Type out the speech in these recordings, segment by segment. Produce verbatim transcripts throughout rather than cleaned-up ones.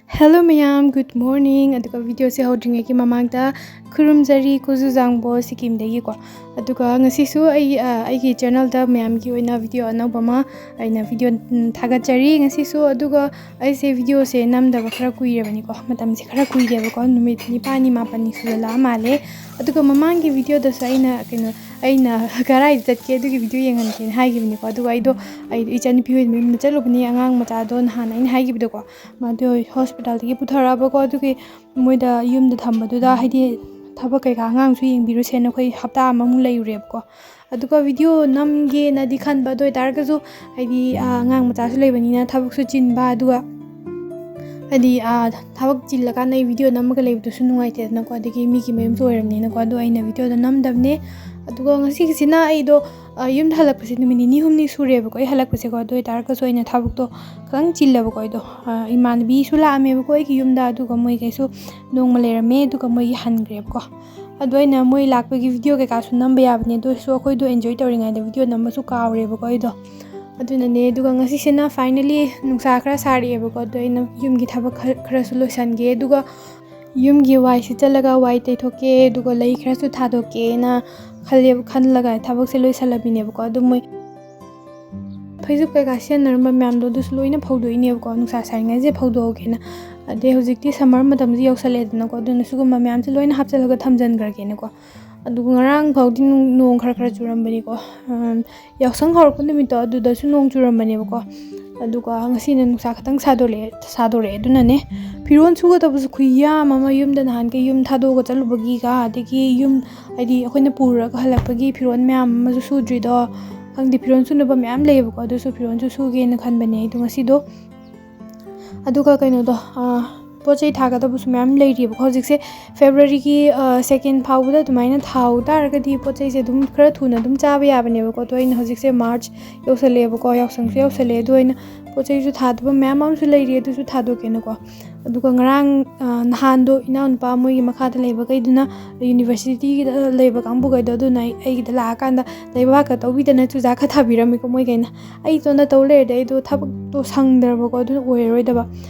Hello ꯃꯌꯥꯝ, good morning꯫ ꯑꯗꯨꯒ videoꯁꯦ ꯍꯧꯗ꯭ꯔꯤꯉꯩꯒꯤ ꯃꯃꯥꯡꯗ ꯈꯨꯔꯨꯝꯖꯔꯤ ꯀꯨꯖꯨ ꯖꯥꯡꯕꯣ ꯁꯤꯀꯤꯝꯗꯒꯤꯀꯣ꯫ ꯑꯗꯨꯒ ꯉꯁꯤꯁꯨ ꯑꯩ, ꯑ, ꯑꯩꯒꯤ channelꯗ ꯃꯌꯥꯝꯒꯤ ꯑꯣꯏꯅ video ꯑꯅꯧꯕ ꯑꯃ ꯑꯩꯅ video, ꯎꯝ, ꯊꯥꯒꯠꯆꯔꯤ ꯉꯁꯤꯁꯨ꯫ ꯑꯗꯨꯒ ꯑꯩꯁꯦ videoꯁꯦ ꯅꯝꯗꯕ ꯈꯔ ꯀꯨꯏꯔꯕꯅꯤꯀꯣ, ꯃꯇꯝꯁꯦ ꯈꯔ ꯀꯨꯏꯔꯦꯕꯀꯣ, ꯅꯨꯃꯤꯠ ꯅꯤꯄꯥꯜꯅꯤ ꯃꯥꯄꯜꯅꯤ ꯁꯨꯖꯜꯂꯛꯑ ꯃꯥꯜꯂꯦ꯫ ꯑꯗꯨꯒ ꯃꯃꯥꯡꯒꯤ videoꯗꯁꯨ ꯑꯩꯅ ꯀꯩꯅꯣ, ꯑꯩꯅ ꯀꯔꯥꯏꯗ ꯆꯠꯀꯦ ꯑꯗꯨꯒꯤ video ꯌꯦꯡꯍꯟꯒꯦꯅ ꯍꯥꯏꯈꯤꯕꯅꯤꯀꯣ꯫ ꯑꯗꯨꯒ ꯑꯩꯗꯣ, ꯑꯩ ꯏꯆꯟꯅꯨꯄꯤ ꯍꯣꯏ ꯃꯌꯨꯝꯗ ꯆꯠꯂꯨꯕꯅꯦ, ꯑꯉꯥꯡ ꯃꯆꯥꯗꯣ ꯅꯍꯥꯟ ꯑꯩꯅ ꯍꯥꯏꯈꯤꯕꯗꯣꯀꯣ꯫ ꯃꯥꯗꯣ hospitalꯗꯒꯤ ꯄꯨꯊꯔꯛꯑꯕꯀꯣ, ꯑꯗꯨꯒꯤ ꯃꯣꯏꯗ ꯌꯨꯝꯗ ꯊꯝꯕꯗꯨꯗ, ꯍꯥꯏꯗꯤ, ꯊꯕꯛ ꯀꯩꯀꯥ ꯑꯉꯥꯡꯁꯨ ꯌꯦꯡꯕꯤꯔꯨꯁꯦꯅ ꯑꯩꯈꯣꯏ ꯍꯞꯇꯥ ꯑꯃꯃꯨꯛ ꯂꯩꯔꯨꯔꯦꯕꯀꯣ꯫ ꯑꯗꯨꯒ video ꯅꯝꯒꯦꯅꯗꯤ ꯈꯟꯕ, ꯑꯗꯨ ꯑꯣꯏꯇꯥꯔꯒꯁꯨ, ꯍꯥꯏꯗꯤ, ꯑ, ꯑꯉꯥꯡ ꯃꯆꯥꯁꯨ ꯂꯩꯕꯅꯤꯅ ꯊꯕꯛꯁꯨ ꯆꯤꯟꯕ, ꯑꯗꯨꯒ, ꯍꯥꯏꯗꯤ, ꯑ, ꯊꯕꯛ ꯆꯤꯜꯂꯀꯥꯟꯗ ꯑꯩ video ꯅꯝꯃꯒ ꯂꯩꯕꯗꯨꯁꯨ ꯅꯨꯡꯉꯥꯏꯇꯦꯗꯅꯀꯣ, ꯑꯗꯒꯤ ꯃꯤꯒꯤ ꯃꯌꯨꯝꯁꯨ ꯑꯣꯏꯔꯕꯅꯤꯅꯀꯣ, ꯑꯗꯣ ꯑꯩꯅ videoꯗꯣ ꯅꯝꯗꯕꯅꯦ꯫ ꯑꯗꯨꯒ ꯉꯁꯤꯒꯤꯁꯤꯅ ꯑꯩꯗꯣ, ꯑ, ꯌꯨꯝꯗ ꯍꯜꯂꯛꯄꯁꯦ ꯅꯨꯃꯤꯠ ꯅꯤꯅꯤ ꯍꯨꯝꯅꯤ ꯁꯨꯔꯦꯕꯀꯣ ꯑꯩ ꯍꯜꯂꯛꯄꯁꯦꯀꯣ꯫ ꯑꯗꯨ ꯑꯣꯏꯇꯥꯔꯒꯁꯨ ꯑꯩꯅ ꯊꯕꯛꯇꯣ ꯈꯤꯇꯪ ꯆꯤꯜꯂꯕꯀꯣ ꯑꯩꯗꯣ꯫ ꯑ, ꯏꯃꯥꯟꯅꯕꯤꯁꯨ ꯂꯥꯛꯑꯝꯃꯦꯕꯀꯣ ꯑꯩꯒꯤ ꯌꯨꯝꯗ, ꯑꯗꯨꯒ ꯃꯣꯏꯈꯩꯁꯨ ꯅꯣꯡꯃ ꯂꯩꯔꯝꯃꯦ, ꯑꯗꯨꯒ ꯃꯣꯏꯒꯤ ꯍꯟꯈ꯭ꯔꯦꯕꯀꯣ꯫ ꯑꯗꯣ ꯑꯩꯅ ꯃꯣꯏ ꯂꯥꯛꯄꯒꯤ video ꯀꯩꯀꯥꯁꯨ ꯅꯝꯕ ꯌꯥꯕꯅꯦ, ꯑꯗꯨ ꯑꯣꯏꯔꯁꯨ ꯑꯩꯈꯣꯏꯗꯣ enjoy ꯇꯧꯔꯤꯉꯩꯗ video ꯅꯝꯕꯁꯨ ꯀꯥꯎꯔꯦꯕꯀꯣ ꯑꯩꯗꯣ꯫ ꯑꯗꯨꯅꯅꯦ꯫ ꯑꯗꯨꯒ ꯉꯁꯤꯁꯤꯅ finally ꯅꯨꯡꯁꯥ ꯈꯔ ꯁꯥꯔꯛꯑꯦꯕꯀꯣ, ꯑꯗꯣ ꯑꯩꯅ ꯌꯨꯝꯒꯤ ꯊꯕꯛ ꯈꯔ, ꯈꯔꯁꯨ ꯂꯣꯏꯁꯟꯒꯦ, ꯑꯗꯨꯒ ꯌꯨꯝꯒꯤ ꯋꯥꯏ ꯁꯤꯠꯆꯜꯂꯒ ꯋꯥꯏ ꯇꯩꯊꯣꯛꯀꯦ, ꯑꯗꯨꯒ ꯂꯩ ꯈꯔꯁꯨ ꯊꯥꯗꯣꯛꯀꯦꯅ ꯈꯜꯂꯦꯕ, ꯈꯜꯂꯒ ꯊꯕꯛꯁꯦ ꯂꯣꯏꯁꯜꯂꯝꯃꯤꯅꯦꯕꯀꯣ꯫ ꯑꯗꯨ ꯃꯣꯏ ꯐꯩꯖꯨꯞ ꯀꯩꯀꯥ ꯁꯤꯖꯤꯟꯅꯔꯝꯕ ꯃꯌꯥꯝꯗꯣ ꯑꯗꯨꯁꯨ ꯂꯣꯏꯅ ꯐꯧꯗꯣꯛꯏꯅꯦꯕꯀꯣ, ꯅꯨꯡꯁꯥ ꯁꯥꯔꯤꯉꯩꯁꯦ ꯐꯧꯗꯣꯛꯍꯧꯒꯦꯅ꯫ ꯑꯗꯩ ꯍꯧꯖꯤꯛꯇꯤ summer ꯃꯇꯝꯁꯨ ꯌꯧꯁꯜꯂꯛꯑꯦꯗꯅꯀꯣ, ꯑꯗꯨꯅ ꯁꯤꯒꯨꯝꯕ ꯃꯌꯥꯝꯁꯦ ꯂꯣꯏꯅ ꯍꯥꯞꯆꯤꯜꯂꯒ ꯊꯝꯖꯤꯟꯈ꯭ꯔꯒꯦꯅꯀꯣ꯫ ꯑꯗꯨꯒ ꯉꯔꯥꯡ ꯐꯥꯎꯗꯤ ꯅꯣꯡ, ꯅꯣꯡ ꯈꯔ ꯈꯔ ꯆꯨꯔꯝꯕꯅꯤꯀꯣ꯫ ꯑꯝ, ꯌꯥꯎꯁꯪ ꯍꯧꯔꯛꯄ ꯅꯨꯃꯤꯠꯇꯣ ꯑꯗꯨꯗꯁꯨ ꯅꯣꯡ ꯆꯨꯔꯝꯕꯅꯦꯕꯀꯣ꯫ ꯑꯗꯨꯒ ꯉꯁꯤꯅ ꯅꯨꯡꯁꯥ ꯈꯤꯇꯪ ꯁꯥꯗꯣꯔꯛꯑꯦ, ꯁꯥꯗꯣꯔꯛꯑꯦ꯫ ꯑꯗꯨꯅꯅꯦ, ꯐꯤꯔꯣꯜ ꯁꯨꯒꯗꯕꯁꯨ ꯈꯨꯌꯥꯝ ꯑꯃ, ꯌꯨꯝꯗ ꯅꯍꯥꯟꯈꯩ ꯌꯨꯝ ꯊꯥꯗꯣꯛꯑꯒ ꯆꯠꯂꯨꯕꯒꯤꯒ, ꯑꯗꯒꯤ ꯌꯨꯝ, ꯍꯥꯏꯗꯤ, ꯑꯩꯈꯣꯏꯅ ꯄꯨꯔꯒ ꯍꯜꯂꯛꯄꯒꯤ ꯐꯤꯔꯣꯜ ꯃꯌꯥꯝ ꯑꯃꯁꯨ ꯁꯨꯗ꯭ꯔꯤꯗꯣ, ꯈꯪꯗꯦ, ꯐꯤꯔꯣꯜ ꯁꯨꯅꯕ ꯃꯌꯥꯝ ꯂꯩꯌꯦꯕꯀꯣ, ꯑꯗꯨꯁꯨ ꯐꯤꯔꯣꯜꯁꯨ ꯁꯨꯒꯦꯅ ꯈꯟꯕꯅꯦ ꯑꯩꯗꯣ ꯉꯁꯤꯗꯣ꯫ ꯑꯗꯨꯒ ꯀꯩꯅꯣꯗꯣ, ꯑ, ꯄꯣꯠ ꯆꯩ ꯊꯥꯒꯗꯕꯁꯨ ꯃꯌꯥꯝ ꯂꯩꯔꯤꯕꯀꯣ꯫ ꯍꯧꯖꯤꯛꯁꯦ Februaryꯒꯤ, ꯑ, second ꯐꯥꯎꯕꯗ ꯑꯗꯨꯃꯥꯏꯅ ꯊꯥꯍꯧ ꯇꯥꯔꯒꯗꯤ ꯄꯣꯠ ꯆꯩꯁꯦ ꯑꯗꯨꯝ ꯈꯔ ꯊꯨꯅ ꯑꯗꯨꯝ ꯆꯥꯕ ꯌꯥꯕꯅꯦꯕꯀꯣ꯫ ꯑꯗꯣ ꯑꯩꯅ ꯍꯧꯖꯤꯛꯁꯦ March ꯌꯧꯁꯜꯂꯛꯑꯦꯕꯀꯣ, ꯌꯥꯎꯁꯪꯁꯨ ꯌꯧꯁꯜꯂꯛꯑꯦ꯫ ꯑꯗꯣ ꯑꯩꯅ ꯄꯣꯠ ꯆꯩꯁꯨ ꯊꯥꯗꯕ ꯃꯌꯥꯝ ꯑꯃꯁꯨ ꯂꯩꯔꯤ, ꯑꯗꯨꯁꯨ ꯊꯥꯗꯣꯛꯀꯦꯅꯀꯣ꯫ ꯑꯗꯨꯒ ꯉꯔꯥꯡ, ꯑ, ꯅꯍꯥꯟꯗꯣ ꯏꯅꯥꯎꯅꯨꯄꯥ ꯃꯣꯏꯒꯤ ꯃꯈꯥꯗ ꯂꯩꯕꯈꯩꯗꯨꯅ, ꯌꯨꯅꯤꯚꯔꯁꯤꯇꯤꯒꯤꯗ ꯂꯩꯕ ꯀꯥꯡꯕꯨꯈꯩꯗꯣ, ꯑꯗꯨꯅ ꯑꯩ, ꯑꯩꯒꯤꯗ ꯂꯥꯛꯑꯀꯥꯟꯗ ꯂꯩꯕꯥꯛꯀ ꯇꯧꯕꯤꯗꯅ ꯆꯨꯖꯥꯛꯀ ꯊꯥꯕꯤꯔꯝꯃꯤꯀꯣ ꯃꯣꯏꯈꯩꯅ꯫ ꯑꯩ ꯏꯇꯣꯟꯗ ꯇꯧ ꯂꯩꯔꯗꯤ ꯑꯩꯗꯣ ꯊꯕꯛꯇꯣ ꯁꯪꯗ꯭ꯔꯕꯀꯣ, ꯑꯗꯨꯅ ꯑꯣꯏꯔꯔꯣꯏꯗꯕ꯫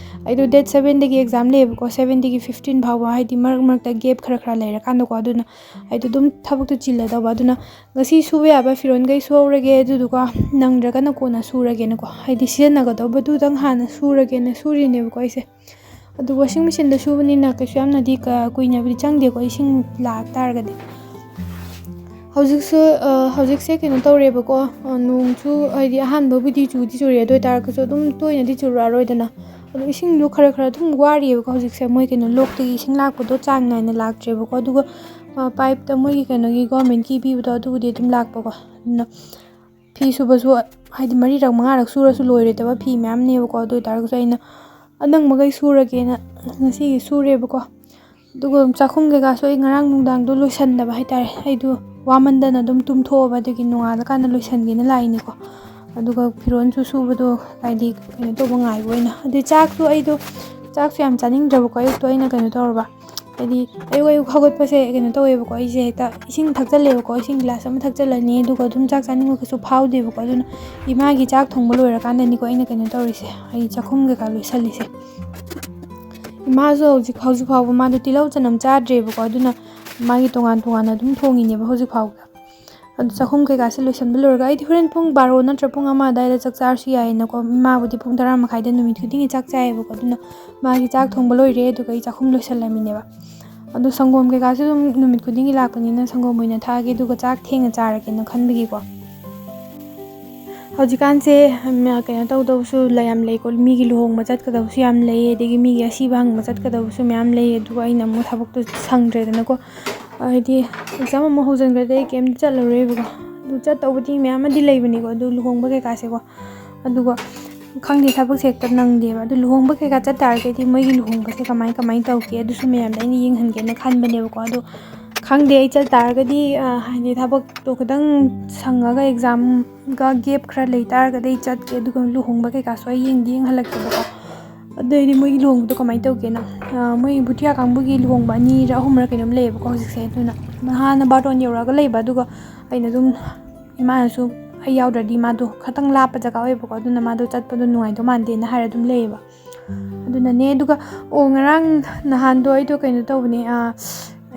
ꯑꯩꯗꯣ date sevenꯗꯒꯤ exam ꯂꯩꯌꯦꯕꯀꯣ, sevenꯗꯒꯤ fifteen ꯐꯥꯎꯕ, ꯍꯥꯏꯗꯤ ꯃꯔꯛ ꯃꯔꯛꯇ gap ꯈꯔ ꯈꯔ ꯂꯩꯔꯀꯥꯟꯗꯀꯣ, ꯑꯗꯨꯅ ꯑꯩꯗꯣ ꯑꯗꯨꯝ ꯊꯕꯛꯇꯣ ꯆꯤꯜꯂꯗꯧꯕ꯫ ꯑꯗꯨꯅ ꯉꯁꯤ ꯁꯨꯕ ꯌꯥꯕ ꯐꯤꯔꯣꯜꯈꯩ ꯁꯨꯍꯧꯔꯒꯦ, ꯑꯗꯨꯗꯨꯒ ꯅꯪꯗ꯭ꯔꯒꯅ ꯀꯣꯟꯅ ꯁꯨꯔꯒꯦꯅꯀꯣ, ꯍꯥꯏꯗꯤ ꯁꯤꯖꯤꯟꯅꯒꯗꯧꯕꯗꯨꯗꯪ ꯍꯥꯟꯅ ꯁꯨꯔꯒꯦꯅ ꯁꯨꯔꯤꯅꯦꯕꯀꯣ ꯑꯩꯁꯦ꯫ ꯑꯗꯨ washing machineꯗ ꯁꯨꯕꯅꯤꯅ ꯀꯩꯁꯨ ꯌꯥꯝꯅꯗꯤ ꯀ-, ꯀꯨꯏꯅꯕꯨꯗꯤ ꯆꯪꯗꯦꯀꯣ, ꯏꯁꯤꯡ ꯂꯥꯛꯇꯥꯔꯒꯗꯤ꯫ ꯍꯧꯖꯤꯛꯁꯨ, ꯑ, ꯍꯧꯖꯤꯛꯁꯦ ꯀꯩꯅꯣ ꯇꯧꯔꯦꯕꯀꯣ, ꯑ, ꯅꯣꯡꯁꯨ ꯍꯥꯏꯗꯤ ꯑꯍꯥꯟꯕꯕꯨꯗꯤ ꯆꯨꯗꯤ ꯆꯨꯔꯦ, ꯑꯗꯨ ꯑꯣꯏꯇꯥꯔꯒꯁꯨ ꯑꯗꯨꯝ ꯇꯣꯏꯅꯗꯤ ꯆꯨꯔꯛꯑꯔꯣꯏꯗꯅ꯫ ꯑꯗꯣ ꯏꯁꯤꯡꯗꯣ ꯈꯔ ꯈꯔ ꯑꯗꯨꯝ ꯋꯥꯔꯤꯑꯕꯀꯣ ꯍꯧꯖꯤꯛꯁꯦ, ꯃꯣꯏ ꯀꯩꯅꯣ ꯂꯣꯛꯇꯒꯤ ꯏꯁꯤꯡ ꯂꯥꯛꯄꯗꯣ ꯆꯥꯡ ꯅꯥꯏꯅ ꯂꯥꯛꯇ꯭ꯔꯦꯕꯀꯣ꯫ ꯑꯗꯨꯒ, ꯑ, pipeꯇ ꯃꯣꯏꯒꯤ ꯀꯩꯅꯣꯒꯤ governmentꯀꯤ ꯄꯤꯕꯗꯣ ꯑꯗꯨꯕꯨꯗꯤ ꯑꯗꯨꯝ ꯂꯥꯛꯄꯀꯣ꯫ ꯑꯗꯨꯅ ꯐꯤ ꯁꯨꯕꯁꯨ ꯍꯥꯏꯗꯤ ꯃꯔꯤꯔꯛ ꯃꯉꯥꯔꯛ ꯁꯨꯔꯁꯨ ꯂꯣꯏꯔꯣꯏꯗꯕ ꯐꯤ ꯃꯌꯥꯝꯅꯦꯕꯀꯣ꯫ ꯑꯗꯨ ꯑꯣꯏꯇꯥꯔꯒꯁꯨ ꯑꯩꯅ ꯑꯅꯪꯕꯈꯩ ꯁꯨꯔꯒꯦꯅ ꯉꯁꯤꯒꯤ ꯁꯨꯔꯦꯕꯀꯣ꯫ ꯑꯗꯨꯒ ꯆꯥꯛꯈꯨꯝ ꯀꯩꯀꯥꯁꯨ ꯑꯩ ꯉꯔꯥꯡ ꯅꯨꯡꯗꯥꯡꯗꯣ ꯂꯣꯏꯁꯟꯗꯕ ꯍꯥꯏꯇꯥꯔꯦ꯫ ꯑꯩꯗꯣ ꯋꯥꯃꯟꯗꯅ ꯑꯗꯨꯝ ꯇꯨꯝꯊꯣꯛꯑꯕ, ꯑꯗꯨꯒꯤ ꯅꯣꯡꯉꯥꯜꯂꯀꯥꯟꯗ ꯂꯣꯏꯁꯟꯒꯦꯅ ꯂꯥꯛꯏꯅꯤꯀꯣ꯫ ꯑꯗꯨꯒ ꯐꯤꯔꯣꯜꯁꯨ ꯁꯨꯕꯗꯣ ꯍꯥꯏꯗꯤ ꯀꯩꯅꯣ ꯇꯧꯕ ꯉꯥꯏꯕ ꯑꯣꯏꯅ꯫ ꯑꯗꯩ ꯆꯥꯛꯁꯨ ꯑꯩꯗꯣ, ꯆꯥꯛꯁꯨ ꯌꯥꯝ ꯆꯥꯅꯤꯡꯗ꯭ꯔꯕꯀꯣ ꯑꯌꯨꯛꯇꯣ꯫ ꯑꯩꯅ ꯀꯩꯅꯣ ꯇꯧꯔꯕ, ꯍꯥꯏꯗꯤ ꯑꯌꯨꯛ ꯑꯌꯨꯛ ꯍꯧꯒꯠꯄꯁꯦ ꯀꯩꯅꯣ ꯇꯧꯋꯦꯕꯀꯣ, ꯑꯩꯁꯦ ꯍꯦꯛꯇ ꯏꯁꯤꯡ ꯊꯛꯆꯜꯂꯦꯕꯀꯣ, ꯏꯁꯤꯡ ꯒꯤꯂꯥꯁ ꯑꯃ ꯊꯛꯆꯜꯂꯅꯤ, ꯑꯗꯨꯒ ꯑꯗꯨꯝ ꯆꯥꯛ ꯆꯥꯅꯤꯡꯕ ꯀꯩꯁꯨ ꯐꯥꯎꯗꯦꯕꯀꯣ꯫ ꯑꯗꯨꯅ ꯏꯃꯥꯒꯤ ꯆꯥꯛ ꯊꯣꯡꯕ ꯂꯣꯏꯔꯀꯥꯟꯗꯅꯤꯀꯣ ꯑꯩꯅ ꯀꯩꯅꯣ ꯇꯧꯔꯤꯁꯦ, ꯍꯥꯏꯗꯤ ꯆꯥꯛꯈꯨꯝ ꯀꯩꯀꯥ ꯂꯣꯏꯁꯜꯂꯤꯁꯦ꯫ ꯏꯃꯥꯁꯨ ꯍꯧꯖꯤꯛ, ꯍꯧꯖꯤꯛ ꯐꯥꯎꯕ ꯃꯥꯗꯣ ꯇꯤꯜꯍꯧ ꯆꯅꯝ ꯆꯥꯗ꯭ꯔꯦꯕꯀꯣ, ꯑꯗꯨꯅ ꯃꯥꯒꯤ ꯇꯣꯉꯥꯟ ꯇꯣꯉꯥꯟꯅ ꯑꯗꯨꯝ ꯊꯣꯡꯉꯤꯅꯦꯕ ꯍꯧꯖꯤꯛ ꯐꯥꯎꯕ꯫ ꯑꯗꯨ ꯆꯥꯛꯈꯨꯝ ꯀꯩꯀꯥꯁꯦ ꯂꯣꯏꯁꯟꯕ ꯂꯣꯏꯔꯒ ꯑꯩꯗꯤ ꯍꯣꯔꯦꯟ ꯄꯨꯡ ꯕꯥꯔꯣ ꯅꯠꯇ꯭ꯔ ꯄꯨꯡ ꯑꯃ ꯑꯗꯥꯏꯗ ꯆꯥꯛ ꯆꯥꯔꯁꯨ ꯌꯥꯏꯌꯦꯅꯀꯣ꯫ ꯏꯃꯥꯕꯨꯗꯤ ꯄꯨꯡ ꯇꯔꯥ ꯃꯈꯥꯏꯗ ꯅꯨꯃꯤꯠ ꯈꯨꯗꯤꯡꯒꯤ ꯆꯥꯛ ꯆꯥꯏꯌꯦꯕꯀꯣ꯫ ꯑꯗꯨꯅ ꯃꯥꯒꯤ ꯆꯥꯛ ꯊꯣꯡꯕ ꯂꯣꯏꯔꯦ, ꯑꯗꯨꯒ ꯑꯩ ꯆꯥꯛꯈꯨꯝ ꯂꯣꯏꯁꯜꯂꯝꯃꯤꯅꯦꯕ꯫ ꯑꯗꯣ ꯁꯪꯒꯣꯝ ꯀꯩꯀꯥꯁꯨ ꯑꯗꯨꯝ ꯅꯨꯃꯤꯠ ꯈꯨꯗꯤꯡꯒꯤ ꯂꯥꯛꯄꯅꯤꯅ ꯁꯪꯒꯣꯝ ꯑꯣꯏꯅ ꯊꯛꯑꯒꯦ, ꯑꯗꯨꯒ ꯆꯥꯛ ꯊꯦꯡꯅ ꯆꯥꯔꯒꯦꯅ ꯈꯟꯕꯒꯤꯀꯣ꯫ ꯍꯧꯖꯤꯛꯀꯥꯟꯁꯦ, ꯎꯝ, ꯀꯩꯅꯣ ꯇꯧꯗꯧꯁꯨ ꯂꯩ-, ꯌꯥꯝ ꯂꯩꯀꯣ꯫ ꯃꯤꯒꯤ ꯂꯨꯍꯣꯡꯕ ꯆꯠꯀꯗꯧꯁꯨ ꯌꯥꯝ ꯂꯩ, ꯑꯗꯒꯤ ꯃꯤꯒꯤ ꯑꯁꯤꯕ ꯍꯪꯕ ꯆꯠꯀꯗꯧꯁꯨ ꯃꯌꯥꯝ ꯂꯩ꯫ ꯑꯗꯨꯒ ꯑꯩꯅ ꯑꯃꯨꯛ ꯊꯕꯛꯇꯣ ꯁꯪꯗ꯭ꯔꯦꯗꯅꯀꯣ꯫ ꯍꯥꯏꯗꯤ exam ꯑꯃꯨꯛ ꯍꯧꯖꯤꯟꯈ꯭ꯔꯗꯤ ꯑꯩ ꯀꯩꯝꯇ ꯆꯠꯂꯔꯣꯏꯕꯀꯣ꯫ ꯑꯗꯨ ꯆꯠꯇꯧꯕꯗꯤ ꯃꯌꯥꯝ ꯑꯃꯗꯤ ꯂꯩꯕꯅꯤꯀꯣ, ꯑꯗꯨ ꯂꯨꯍꯣꯡꯕ ꯀꯩꯀꯥꯁꯦꯀꯣ꯫ ꯑꯗꯨꯒ ꯈꯪꯗꯦ, ꯊꯕꯛꯁꯦ ꯍꯦꯛꯇ ꯅꯪꯗꯦꯕ꯫ ꯑꯗꯨ ꯂꯨꯍꯣꯡꯕ ꯀꯩꯀꯥ ꯆꯠ ꯇꯥꯔꯒꯗꯤ ꯃꯣꯏꯒꯤ ꯂꯨꯍꯣꯡꯕꯁꯦ ꯀꯃꯥꯏ, ꯀꯃꯥꯏꯅ ꯇꯧꯒꯦ, ꯑꯗꯨꯁꯨ ꯃꯌꯥꯝꯗ ꯑꯩꯅ ꯌꯦꯡꯍꯟꯒꯦꯅ ꯈꯟꯕꯅꯦꯕꯀꯣ꯫ ꯑꯗꯣ ꯈꯪꯗꯦ, ꯑꯩ ꯆꯠ ꯇꯥꯔꯒꯗꯤ, ꯑ, ꯍꯥꯏꯗꯤ ꯊꯕꯛꯇꯣ ꯈꯤꯇꯪ ꯁꯪꯉꯒ examꯒ gap ꯈꯔ ꯂꯩ ꯇꯥꯔꯒꯗꯤ ꯑꯩ ꯆꯠꯀꯦ꯫ ꯑꯗꯨꯒ ꯂꯨꯍꯣꯡꯕ ꯀꯩꯀꯥꯁꯨ ꯑꯩ ꯌꯦꯡꯗꯤ ꯌꯦꯡꯍꯜꯂꯛꯀꯦꯕꯀꯣ꯫ ꯑꯗꯨꯗꯩꯗꯤ ꯃꯣꯏꯒꯤ ꯂꯨꯍꯣꯡꯕꯗꯣ ꯀꯃꯥꯏꯅ ꯇꯧꯒꯦꯅ, ꯑ, ꯃꯣꯏ ꯕꯨꯇꯤꯌꯥ ꯀꯥꯡꯕꯨꯒꯤ ꯂꯨꯍꯣꯡꯕ ꯑꯅꯤꯔ ꯑꯍꯨꯝꯔ ꯀꯩꯅꯣꯝ ꯂꯩꯌꯦꯕꯀꯣ ꯍꯧꯖꯤꯛꯁꯦ꯫ ꯑꯗꯨꯅ ꯍꯥꯟꯅ ꯕꯥꯔꯇꯣꯟ ꯌꯧꯔꯛꯑꯒ ꯂꯩꯕ, ꯑꯗꯨꯒ ꯑꯩꯅ ꯑꯗꯨꯝ, ꯏꯃꯥꯅꯁꯨ ꯑꯩ ꯌꯥꯎꯗ꯭ꯔꯗꯤ ꯃꯥꯗꯣ ꯈꯇꯪ ꯂꯥꯞꯄ ꯖꯒꯥ ꯑꯣꯏꯕꯀꯣ, ꯑꯗꯨꯅ ꯃꯥꯗꯣ ꯆꯠꯄꯗꯣ ꯅꯨꯡꯉꯥꯏꯗꯧ ꯃꯥꯟꯗꯦꯅ ꯍꯥꯏꯔ ꯑꯗꯨꯝ ꯂꯩꯌꯦꯕ꯫ ꯑꯗꯨꯅꯅꯦ꯫ ꯑꯗꯨꯒ, ꯑꯣ, ꯉꯔꯥꯡ ꯅꯍꯥꯟꯗꯣ ꯑꯩꯗꯣ ꯀꯩꯅꯣ ꯇꯧꯕꯅꯦ, ꯑ,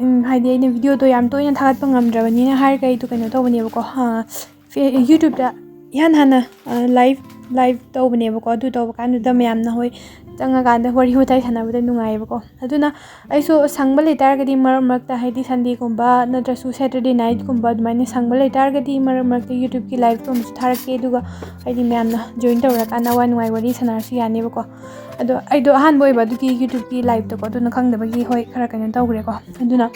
ꯎꯝ, ꯍꯥꯏꯗꯤ ꯑꯩꯅ ꯚꯤꯗꯤꯑꯣꯗꯣ ꯌꯥꯝ ꯇꯣꯏꯅ ꯊꯥꯒꯠꯄ ꯉꯝꯗ꯭ꯔꯕꯅꯤꯅ ꯍꯥꯏꯔꯒ ꯑꯩꯗꯣ ꯀꯩꯅꯣ ꯇꯧꯕꯅꯦꯕꯀꯣ, ꯑ, ꯐꯦ-, YouTubeꯇ ꯏꯍꯥꯟ ꯍꯥꯟꯅ, ꯑ, live, live ꯇꯧꯕꯅꯦꯕꯀꯣ꯫ ꯑꯗꯨ ꯇꯧꯕ ꯀꯥꯟꯗꯨꯗ ꯃꯌꯥꯝꯅ, ꯍꯣꯏ, ꯆꯪꯉꯀꯥꯟꯗ ꯋꯥꯔꯤ ꯋꯥꯇꯥꯏ ꯁꯥꯟꯅꯕꯗ ꯅꯨꯡꯉꯥꯏꯌꯦꯕꯀꯣ꯫ ꯑꯗꯨꯅ ꯑꯩꯁꯨ ꯁꯪꯕ ꯂꯩꯇꯥꯔꯒꯗꯤ ꯃꯔꯛ ꯃꯔꯛꯇ, ꯍꯥꯏꯗꯤ Sundayꯒꯨꯝꯕ ꯅꯠꯇ꯭ꯔꯁꯨ Saturday nightꯀꯨꯝꯕ ꯑꯗꯨꯃꯥꯏꯅ ꯁꯪꯕ ꯂꯩꯇꯥꯔꯒꯗꯤ ꯃꯔꯛ ꯃꯔꯛꯇ YouTubeꯀꯤ liveꯇꯣ ꯑꯃꯨꯛꯁꯨ ꯊꯥꯔꯛꯀꯦ, ꯑꯗꯨꯒ ꯍꯥꯏꯗꯤ ꯃꯌꯥꯝꯅ join ꯇꯧꯔꯀꯥꯟꯗ ꯑꯋꯥ ꯅꯨꯡꯉꯥꯏ ꯋꯥꯔꯤ ꯁꯥꯟꯅꯔꯁꯨ ꯌꯥꯅꯦꯕꯀꯣ꯫ ꯑꯗꯣ ꯑꯩꯗꯣ ꯑꯍꯥꯟꯕ ꯑꯣꯏꯕ ꯑꯗꯨꯒꯤ YouTubeꯀꯤ liveꯇꯀꯣ, ꯑꯗꯨꯅ ꯈꯪꯗꯕꯒꯤ, ꯍꯣꯏ, ꯈꯔ ꯀꯩꯅꯣ ꯇꯧꯈ꯭ꯔꯦꯀꯣ꯫ ꯑꯗꯨꯅ